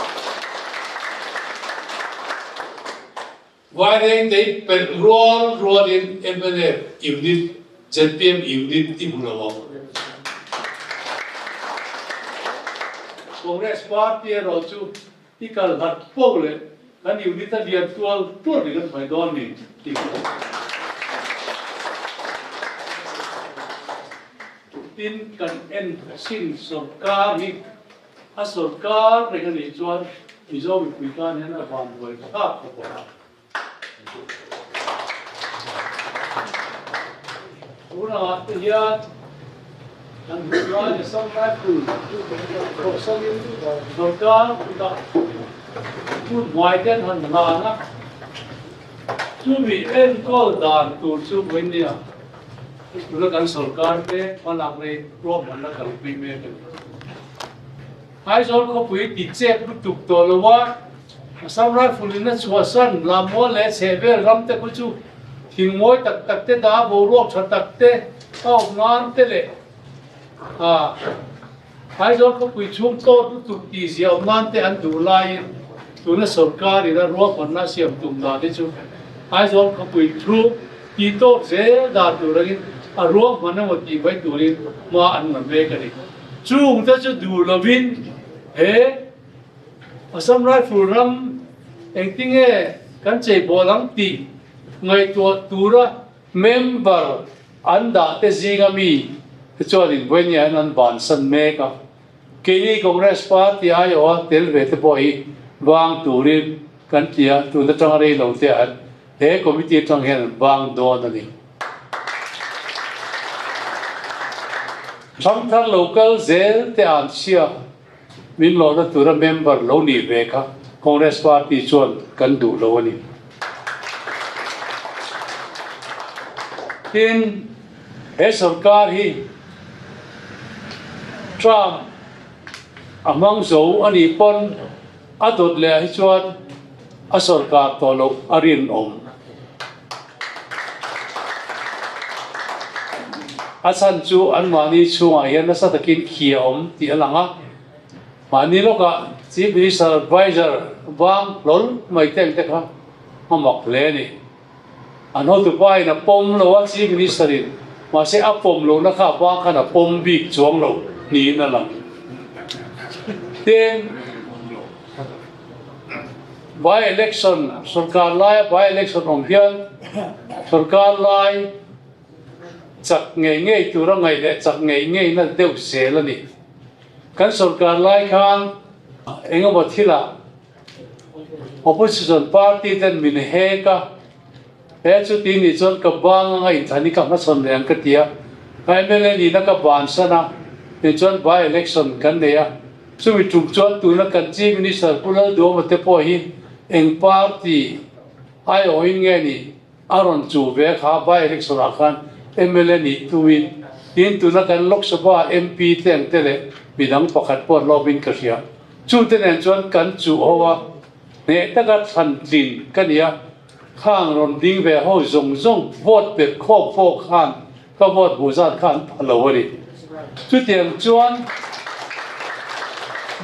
Vairengtei pelh rual rualin mnf unit, zpm unit i hmu lo ang. Congress party erawh chu i kal hlat poh leh kan unit a lian tual tual ri kan hmai dawn ni tih ka hmu. Tin, kan en chin sorkar hi a sorkar reng a nih chuan Mizo mipui tan hian a van buai thlak khawp ang a. Tunah te hian kan hun lai Assam Rifle thawhsanin sorkar kutah hmun hmuai te an han hlan a, chumi enkawl dan tur chu vawinia tuna kan sorkar te hmalak rei ruahmanna kalpui mek a ni. Aizawl khawpui ti chep lutuk tawh lo a, Assam Rifle in a chhuahsan Lammual leh chhehvel ram te khu chu thing mawi tak tak te dah boruak tha tak te a awm nan te leh a Aizawl khawpui chhung tawt lutuk tih zia awm nan te an duh laiin tuna sorkar in a ruahmanna a siam tum dan hi chu Aizawl khawpui chhung tih tawk zel dan tur angin a ruahman emaw tih mai turin hma an la mek a ni. Chung te chu duh lovin he Assam Rifle ram engtinge kan cheibawl ang tih ngaihtuah tura member an dah te zinga mi te chuanin vawinia hian an bansan mek a. Keini Congress Party aiawha tel ve te pawh hi vang turin kan ti a, tun atanga rei lo te ah he committee atang hian an vang dawn a ni. Thangthar lo kal zel te an chhia. min lawhna tura member lo nih ve kha Congress party chuan kan duh lo a ni. Tin, he sorkar hi term a hmang zo a nih pawn a dawt leh ah hi chuan a sorkar tawh loh a rinawm. A chhan chu anmahni chhungah hian nasa takin khi a awm tih a lang a. Mahni lawkah Chief Minister Adviser vang hlawl mai te ang te kha a mak hle a ni. An hotupa in a pawm lo a Chief Minister in, mahse a pawm lohna kha a vang khan a pawm bik chuang lo niin a lang. Tin, by election, sorkar laia by election awm hian sorkar lai chak ngei ngei tura ngaih leh chak ngei ngeina deuh zel a ni. Kan sorkar lai khan engemaw thilah opposition party ten min hek a, he chuti nih chuan ka bang anga inthlan hi ka hmachhawn leh ang ka ti a, ka mla nihna ka bansan a, tichuan by election kan nei a, chumi tum chuan tuna kan chief minister Pu Lalduhawma te pawh hi eng party aiawhin nge ni A rawn chu ve kha by election ah khan mla nih tumin tin tuna kan Lok Sabha MP te ang te leh midang pakhat pawh an lawmin ka hria. Chute nen chuan kan chuh ho a, hneh taka thlan tlin ka ni a, khang rawn ding ve ho zawng zawng vote pet khawp pawh khan ka vote hmuh zat kha an pha lo a ni. Chutiang chuan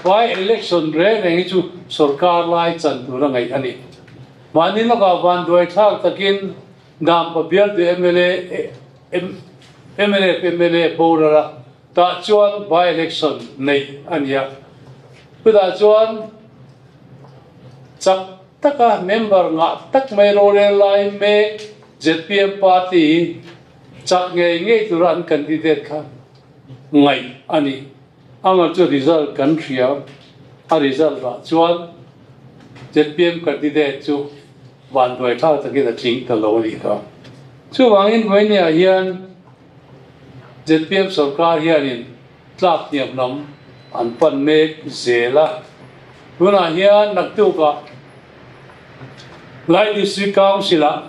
by election reng reng hi chu sorkar lai chan tur a ngaih a ni. Mahni lawkah vanduai thlak takin Dampa bialtu mla mnf mla boral a tah chuan by election neih a ni a. Chutah chuan chak taka member ngah tak mai rorel lai mek zpm party hi chak ngei ngei tura an candidate kha ngaih a ni. Amah chu result kan hria, a result ah chuan zpm candidate chu vanduai thlak takin a tling ta lo a nih kha. Chuvangin vawinia hian zpm sorkar hianin tlak hniam lam an pan mek zel a, tunah hian naktukah Lai District Council ah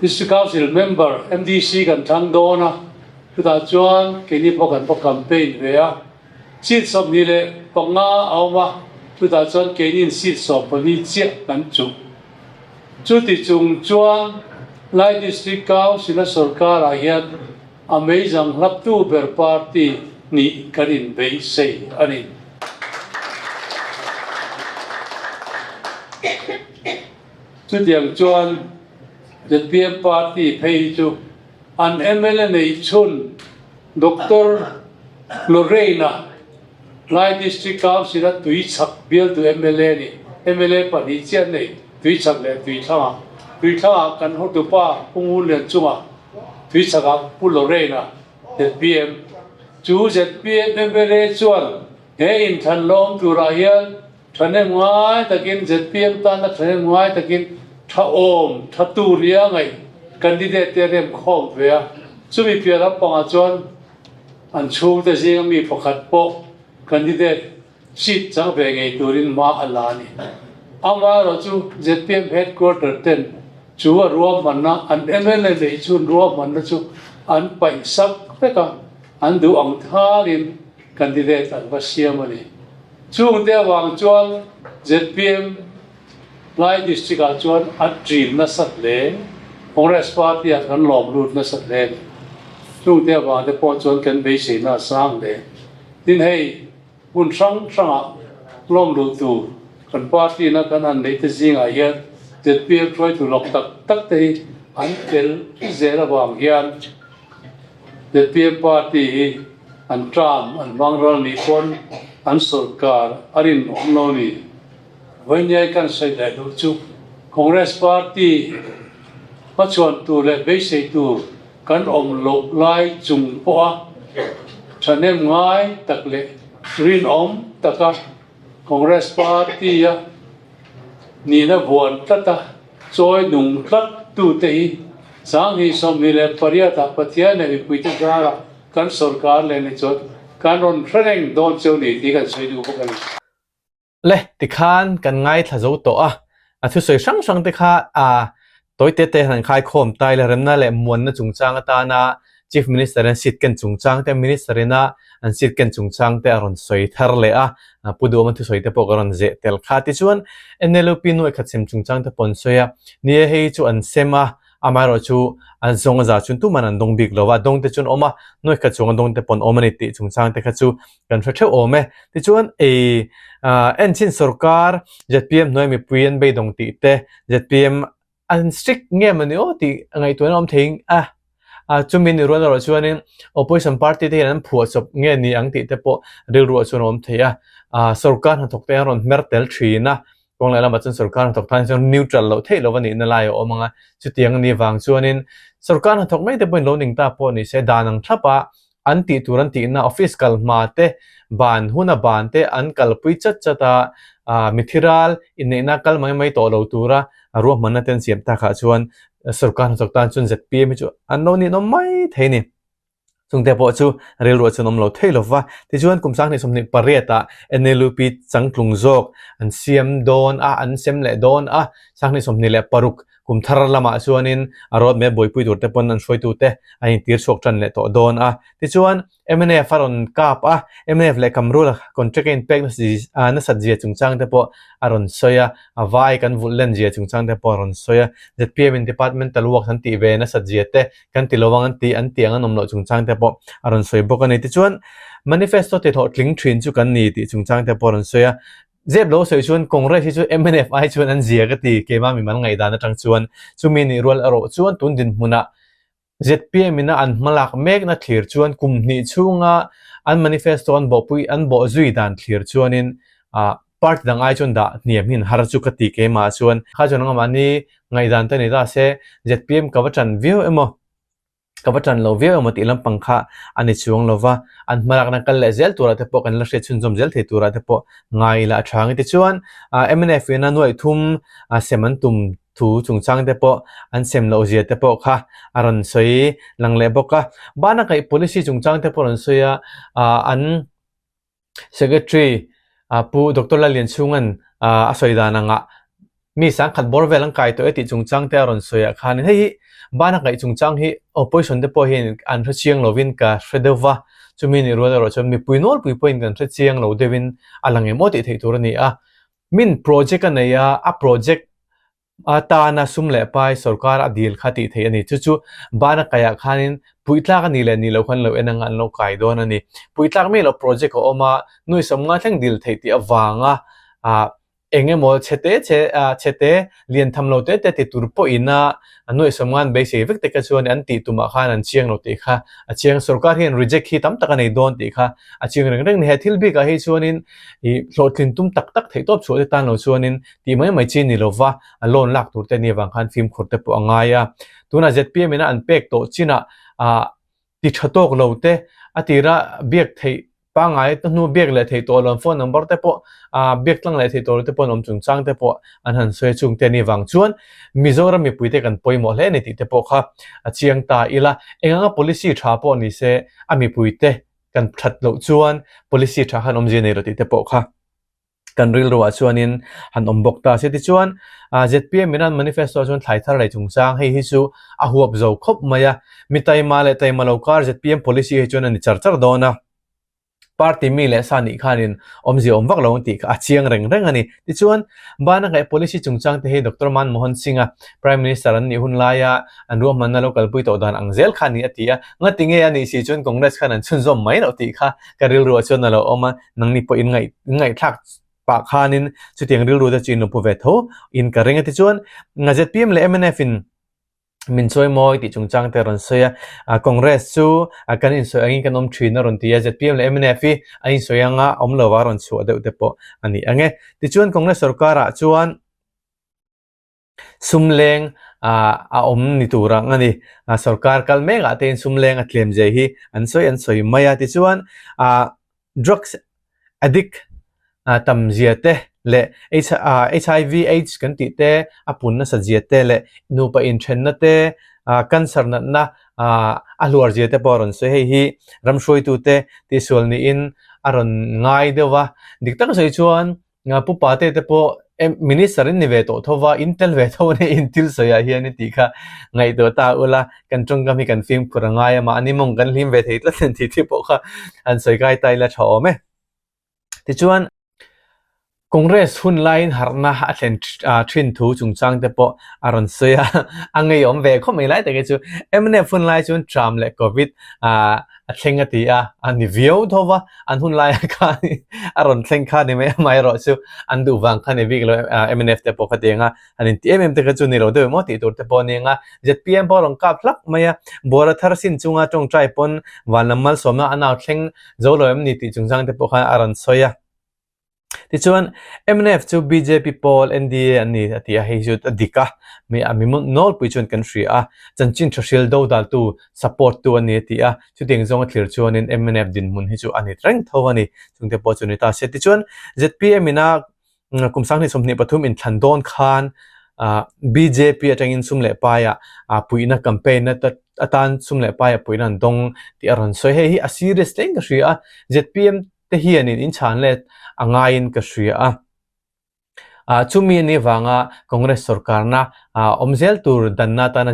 District Council member MDC kan thlang dawn a, chutah chuan keini pawh kan va campaign ve a, seat 25 a awm a, chutah chuan keiniin seat 14 chiah kan chuh. Chuti chung chuan Lai District Council a sorkarah hian a meizang hlaptu ber party nih kan inbeisei a ni. Chutiang chuan zpm party phei hi chu an mla neih chhun Doctor Lorraine-a Lai District Council-a Tuichhak bialtu mla ni, mla pahnih chiah nei Tuichhak leh Tuithlangah. Tuithlangah kan hotupa Pu Ngunlian chungah Tuichhakah Pu Lorraine-a zpm. Chu zpm mla chuan he inthlan lawm turah hian Thahnem ngai takin zpm tana thahnem ngai takin tha awm, tha tur nia ngaih candidate te a rem khawm ve a. Chumi piah lampangah chuan an chhungte zinga mi pakhat pawh candidate seat chang ve ngei turin hma a la a ni. Amaherawh chu zpm headquarter ten chu a ruahmanna an mla neih chhun ruahmanna chu an paih sak vek a, an duh ang thalin candidate an va siam a ni. Chungte avang chuan zpm Lai District ah chuan a ṭin nasa hle. Congress Party ah kan lawm lut nasa hle a ni. Chungte avang te pawh chuan kan beiseina a sang hle. Tin hei hmun hrang hrangah lawm lut tur kan party na kan han neih te zingah hian zpm hruaitu lawk tak tak te hi an tel zel avang hian zpm party hi An term an hmang ral nih pawn an sorkar a rinawm lo ni. Vawiiniai kan sawi leh duh chu Congress party hmachhuan tur leh beisei tur kan awm loh lai chung pawha thahnem ngai tak leh rinawm taka Congress party a nihna vuan tlat a chawi nung tlat tute hi 2028 ah Pathian leh mipuite zarah Kan sorkar leh ni chuan Kan rawn hre reng dawn cheu ni tih kan sawi duh bawk a ni. Le, tikhan kan ngaithla zo tawh a, a thusawi hrang hrang te kha a tawi te te han khaikhawm ta ila remna leh muanna chungchang atana Chief Minister an seat ken chungchang te, Minister ina an seat ken chungchang te a rawn sawi thar leh a, Pu Duhawma thusawi te pawh ka rawn zeh tel kha. Tichuan, NLUP nuaikhat sem chungchang te pawh an sawi a, ni e hei chu an sem a, Amaherawh chu an zawng a za chuan tuman an dawng bik lo va, dawng te chuan awm a, nuai khat chuang a dawng te pawn awm a ni tih chungchang te kha chu kan hre theuh awm e. Tichuan ei enchin sorkar zpm hnuai mipui an beidawng tih te, zpm an strict nge mawni aw tih ngaihtuahna awm thei a, chumi ni rual erawh chuanin opposition party te hian an phuahchawp nge ni ang tih te pawh rilruah chuan a awm thei a, sorkar hnathawk te an rawn hmer tel thin a, Kawng leh lamah chuan sorkar hnathawk tan chuan neutral loh theih loh a nihna lai a awm ang a, chutiang a nih vang chuanin sorkar hnathawk mai te pawhin lo ning ta pawh ni se dan ang thlap a an tih tur an tihna office kal hma te ban huna ban te an kalpui chat chat a, ah mithi ral inneihna kal mai mai tawh lo tura ruahmanna te an siam takah chuan sorkar hnathawk tan chuan zpm hi chu an lo ninawm mai thei a ni. Chungte pawh chu rilruah chuan awm lo thei lo va. Tichuan kum 2028 ah NLUP changtlung zawk an siam dawn a, an sem leh dawn a. 2026 kum thar lamah chuanin a road map buaipui tur te pawn an hruaitute an intir chhuak tan leh tawh dawn a. Tichuan mnf a rawn kap a, mnf leh Kamrula contract a inpek nasat zia chungchang te pawh a rawn sawi a, a vai kan vulh len zia chungchang te pawh a rawn sawi a. Zpm in departmental works an tih ve nasat zia te kan ti lo ang an ti an tih ang an awm loh chungchang te pawh a rawn sawi bawk a ni. Tichuan, manifesto ti hlawhtling thin chu kan ni tih chungchang te pawh a rawn sawi a. Zep lo sawi chuan Congress hi chu mnf ai chuan an zia ka ti, keimah mimal ngaihdan atang chuan. Chumi nih rual erawh chuan tun dinhmunah zpm ina an hmalak mekna thlir chuan kum hnih chhunga an manifesto an bawhpui an bawh zui dan thlir chuanin ah party dang ai chuan dah hniam hi an har chu ka ti keimah chuan. Kha chuan anga mahni Ngaihdan te ni ta se, zpm ka va ṭan viau emaw, ka va ṭan lo viau emaw tih lampang kha a ni chuang lo va, an hmalakna kal leh zel turah te pawh kan la hriat chhunzawm zel thei turah te pawh ngai ila a ṭha ang. Tichuan, mnf ina nuaih thum sem an tum thu chungchang te pawh an sem loh zia te pawh kha a rawn sawi lang leh bawk a. Bana kaih policy chungchang te pawh a rawn sawi a, an Secretary Pu Doctor Lallianchhunga'n a sawi dan angah mi sangkhat bawr vel an kai tawh e tih chungchang te a rawn sawi ah khanin hei hi bana ngaih chungchang hi opposition te pawh hian an hre chiang lovin ka hre deuh va, chumi nih rual erawh chuan mipui nawlpui pawhin kan hre chiang lo deuhin a lang em aw tih theih tur a ni a. Min project a nei a, a project A tana sum leh pai sorkar a dil kha tih theih a ni. Chu chu bana kaiah khanin puitlak a nih leh nih loh khan lo en anga an lo kai dawn a ni. Puitlak mai loh project a awm a, nuih sawmnga thleng dil theih tih avanga ah eng emaw chhe te chhe ah chhe te lian tham lo te te ti tur pawhin a nuih sawmnga an beisei vek te kha chuan an tih tumah khan an chiang lo tih kha a chiang. Sorkar hian reject hi tam tak a nei dawn tih kha a chiang reng reng a ni. He thil bikah hi chuanin ih hlawhtlin tum tak tak theih tawp chhuah te tan lo chuanin Tih mai mai chi ni lova a loan lak tur te ni avang khan fimkhur te pawh a ngai a. Tunah zpm ina an pek tawh chinah ah ti tha tawk lo te a tira biak theih pangngai hnu biak leh theih tawh lo an phone number te pawh ah biak tlang leh theih tawh lo te pawh an awm chungchang te pawh an han sawi a chung te ni avang chuan Mizoram mipui te kan pawimawh hle a ni tih te pawh kha a chiang ta ila. Eng anga policy tha pawh ni se a mipui te kan that loh chuan policy tha khan awmzia nei lo tih te pawh kha Kan rilruah chuanin han awm bawk ta se. Tichuan, zpm in an manifesto chuan thlai thar lei chungchang hei hi chu a huap zo khawp mai a. Mi taima leh taima lo kar zpm policy hi chuan a ni char char dawn a. Party mi leh sa nih khanin awmzia awm vak lo ang tih kha a chiang reng reng a ni. Tichuan, bana ngaih policy chungchang te hi Doctor Manmohan Singh-a Prime Minister an nih hun laia an ruahmanna lo kalpui tawh dan ang zel kha a ni a ti a. Ngatinge a nih si chuan Congress khan an chhunzawm mai loh tih kha ka rilruah chuan a lo awm a. Nangni pawh in ngaih in ngaihthlak pah khanin chutiang rilru te chu in lo pu ve tho in ka ring a tichuan zpm leh mnf in min chawi mawi tih chungchang te a rawn sawi a Congress chu kan insawi angin kan awm thin a rawn ti a zpm leh mnf hi an insawi anga awm lova a rawn chhuah deuh te pawh a ni ang e tichuan Congress sorkarah chuan Sum leng a awm ni tur ang a ni. Sorkar kal mek ah te in sum leng a tlem zia hi an sawi an sawi mai a. Tichuan drugs addict tam zia te leh HIV aids kan tih te a pun nasa zia te leh nupa inthenna te cancer natna. A hluar zia te pawh a rawn sawi. Hei hi ram hruaitute tihsual niin a rawn ngai deuh a. Dik tak sawi chuan Pu Pate te pawh Minister in ni ve tawh tho va, in tel ve tho a nia in thil sawiah hian i tih kha ngaihtuah ta ula, kan tawngkam hi kan fimkhur a ngai a, mahni mawng kan hlim ve thei tlat tih te pawh kha han sawi kai ta ila tha awm e. Tichuan, Congress hun laiin harhna a thlen thin thu chungchang te pawh a rawn sawi a, a ngeiawm ve khawp mai lai tak hi chu. Mnf hun lai chuan Tram leh Covid a thleng a ti a, a ni viau tho va, an hun laia khan a rawn thleng kha ni mai amaherawh chu an duh vang kha ni bik lo mnf te pawh khatiang a, an inti em em te kha chu ni lo deuh emaw tih tur te pawh a ni ang a, zpm pawh a rawn kap hlak mai a, buara thar sin chunga tawngtai pawn van lam malsawmna a nau thleng zo lo em ni tih chungchang te pawh khan a rawn sawi a. Tichuan, mnf chu bjp pawl NDA an ni a ti a, hei chu a dik a, mi a mi nawlpui chuan kan hria a, chanchin tha hril dodaltu support tu a ni a ti a, chutiang zawnga thlir chuanin mnf dinhmun hi chu a ni reng tho a ni, chungte pawh chu ni ta se. Tichuan, zpm ina kum 2023 inthlan dawn khan bjp atangin sum leh paiah puihna campaign atan sum leh paiah puihna an dawng tih a rawn sawi. Hei hi a serious thleng ka hria a, zpm te hianin in chhan let a ngaiin ka hria a. Chumi a nih vanga Congress sorkarna awm zel tur danna atana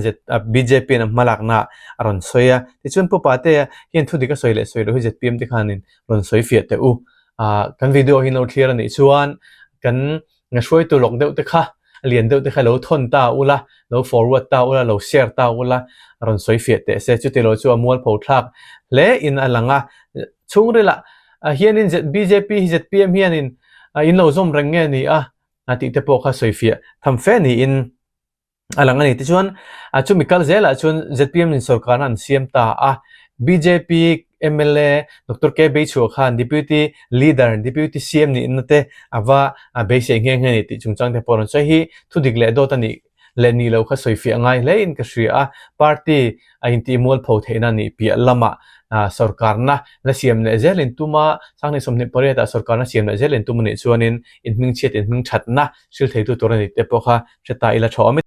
bjp in a hmalakna a rawn sawi a. Tichuan Pu Patea hian thudik a sawi leh sawi loh hi zpm te khanin rawn sawi fiah teh u. Kan video hi lo thlir a nih chuan kan hruaitu lawk deuh te kha lian deuh te kha lo thawn ta ula, lo forward ta ula, lo share ta ula rawn sawi fiah teh se. Chuti lo chu a mualpho thlak hle in a lang a. Chhungrilah hianin bjp hi zpm hianin in lo zawm reng nge ni a tih te pawh kha sawi fiah tham fe niin a lang a ni. Tichuan chumi kal zelah chuan zpm in sorkarna an siam ta a, bjp mla Doctor K Beichhua khan Deputy Leader, Deputy CM nihna te a va beisei nghe nghe a ni tih chungchang te pawh a rawn sawi hi thudik leh dawt a nih leh nih loh kha sawi fiah ngai hle in ka hria a, party a intih mualpho theihna nih piah lamah sorkarna la siam leh zel in tum a, 2028 ah sorkarna siam leh zel in tum a nih chuanin inhmingchhiat inhmingthatna hril theitu tur a nih te pawh kha hre ta ila tha awm e.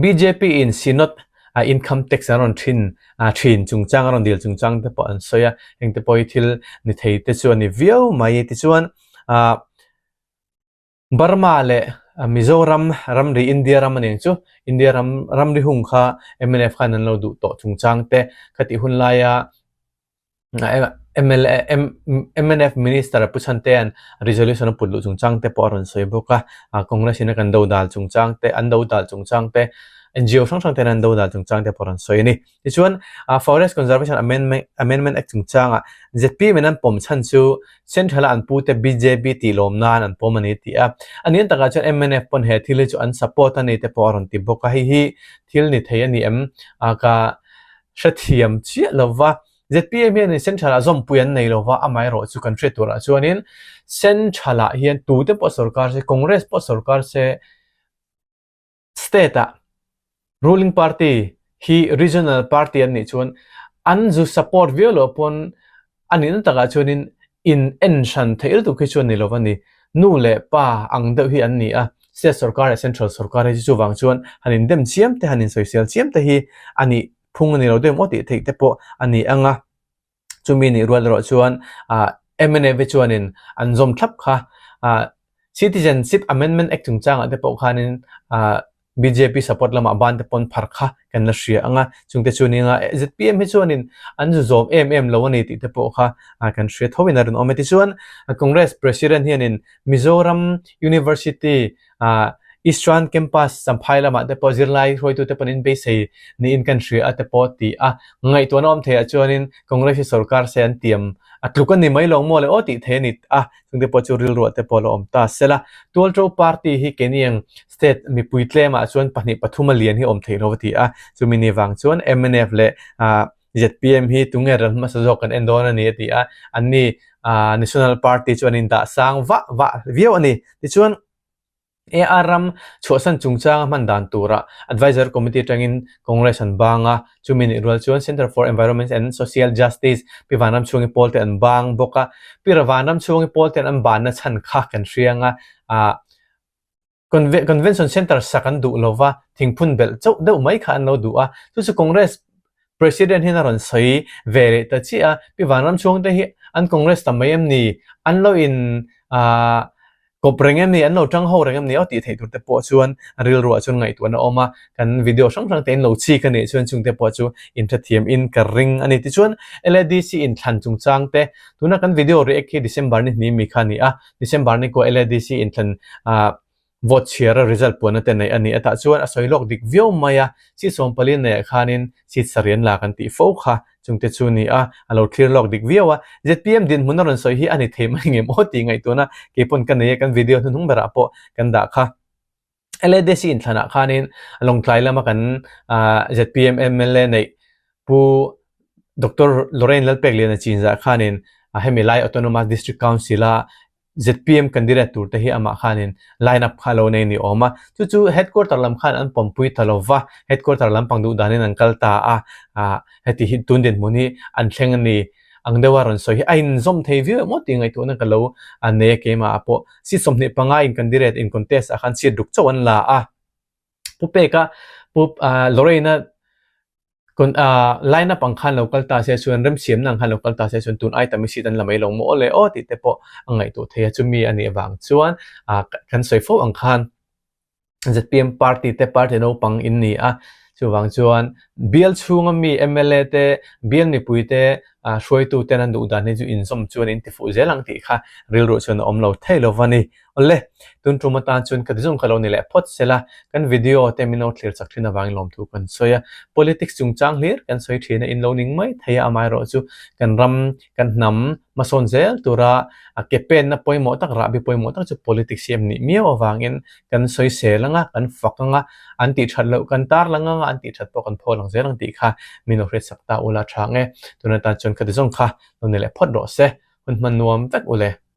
Bjp in Synod a income tax an rawn thin thin chungchang a rawn dil chungchang te pawh an sawi a, heng te pawh hi thil ni thei te chu a ni viau mai. Tichuan ah Burma leh Mizoram ramri India ram a ni ang chu, India ram ramri hung kha mnf khan an lo duh tawh chungchang te khatih hun laia mla mnf minister Pu Chhantea'n resolution a put luh chungchang te pawh a rawn sawi bawk a, Congress in a kan do dal chungchang te an do dal chungchang te NGO hrang hrang ten an do dal chungchang te pawh a rawn sawi a ni. Tichuan Forest Conservation Amendment Act chungchangah zpm in an pawm chhan chu Central a an pute bjp tih lawm nan an pawm a ni tih a, a nih takah chuan mnf pawn he thil hi chu an support a ni te pawh a rawn ti bawk a, hei hi thil ni thei a ni em ka hrethiam chiah lova. Zpm hianin Central ah zawmpui an nei lova, amaherawh chu kan hriat turah chuanin Central ah hian tute pawh sorkar se, Congress pawh sorkar se, State ah ruling party hi regional party an nih chuan an zu support viau loh pawn a nihna takah chuanin in en hran theih lutuk hi chu a ni lo a ni. Nu leh pa ang deuh hi an ni a, state sorkar leh central sorkar hi chu chuvang chuan han indem chiam te han insawisel chiam te hi a nih phung a ni lo deuh maw tih theih te pawh a ni ang a. Chumi nih rual erawh chuan mnf hi chuanin an zawm thlap kha Citizenship Amendment Act chungchangah te pawh khanin bjp support lamah ban te pawn phar kha kan la hria ang a, chungte chu ni anga zpm hi chuanin an zu zawm em em lo a ni tih te pawh kha kan hria tho in a rinawm e. Tichuan Congress President hianin Mizoram University Eastern Campus Champhai lamah te pawh zirlai hruaitute pawn in beisei niin kan hria a te pawh ti a, ngaihtuahna awm theiah chuanin Congress hi sorkar se an tiam a tluk a ni mai lo maw le aw tih thei a ni a, chungte pawh chu rilruah te pawh a la awm ta sela. Tualṭo Party hi keini ang state mipui tlemah chuan pahnih pathum a lian hi awm theih lo a ti a, chumi ni vang chuan mnf leh zpm hi tunge ral hmasa zawk kan en dawn a ni a ti a, anni National Party chu an indah sang vah vah viau a ni. Tichuan, AR ram chhuahsan chungchanga hman dan tura Advisory Committee atangin Congress an bang a, chumi nih rual chuan Centre for Environment and Social Justice Pi Vanramchhungi pawl te an bang bawk a, Pi Vanramchhungi pawl ten an banna chhan kha kan hriang a, Convention Centre sak an duh lova, thingphun belh chauh deuh mai kha an lo duh a, chu chu Congress. President hian a rawn sawi ve leh ta chiah a, Pi Vanramchhuang te hi an Congress tam mai em ni? An lo in ah kawp reng em ni? An lo tang ho reng em ni? Aw tih theih tur te pawh chuan rilruah chuan ngaihtuahna a awm a, kan video hrang hrang te in lo chik a nih chuan chung te pawh chu inhrethiam in ka ring a ni. Tichuan LADC inthlan chungchang te tuna kan video react hi December ni hnih mi kha a ni a, December ni kua LADC inthlan ah Vote chhiar a result puanna te neih a ni a tah chuan a sawi lawk dik viau mai a, seat 14 neih ah khanin seat sarih an la kan tih fo kha chungte chu ni a, a lo thlir lawk dik viau a. Zpm dinhmun a rawn sawi hi a ni thei mai ngem aw tih ngaihtuahna keipawn ka nei a, kan video hnuhnung berah pawh kan dah kha. LADC inthlanah khanin Lawngtlai lama kan zpm mla neih Pu Doctor Lorraine Lalpekliana chinzah khanin hemi lai Autonomous District Council-a zpm candidate tur te hi amah khanin line up kha a lo nei ni awm a, chu chu headquarter lam khan an pawmpui ta lo va, headquarter lampang duh danin an kal ta a, ah heti hi tun dinhmun hi an thleng a ni ang deuha rawn sawi hi a inzawm thei viau em aw tih ngaihtuahna ka lo nei a keimah ah pawh seat 25 in candidate in contest ah khan seat ruk chauh an la a, Pu Peka Pu Lorraine-a Line up ang khan lo kal ta se chuan remsiamna ang khan lo kal ta se chuan tun item hi seat an la mai lo maw aw le aw tih te pawh a ngaihtuah thei a, chumi a nih avang chuan kan sawi fo ang khan zpm party te party naupang in ni a, chuvang chuan bial chhunga mi mla te bial mipui te hruaitu ten an duh dan hi chu inzawm chuan in tifuh zel ang tih kha rilruah chuan a awm lo thei lo va ni. Awle, tun tum atan chuan ka tizung kha lo ni leh phawt sela, kan video te min lo thlir chak thin avangin lawmthu kan sawi a. Politics chungchang hlir kan sawi thin a, in lo ning mai thei a, amaherawh chu kan ram, kan hnam hmasawn zel tura a ke penna pawimawh tak, rahbi pawimawh tak chu politics hi em nih miau avangin kan sawi sel anga, kan fak anga, an tih that loh kan tar lang anga, an tih that pawh kan phaw lang zel ang tih kha min lo hriatsak ta ula tha ang e. Tun atan chuan ka tizung kha lo ni leh phawt rawh se, hun hman nuam vek ule.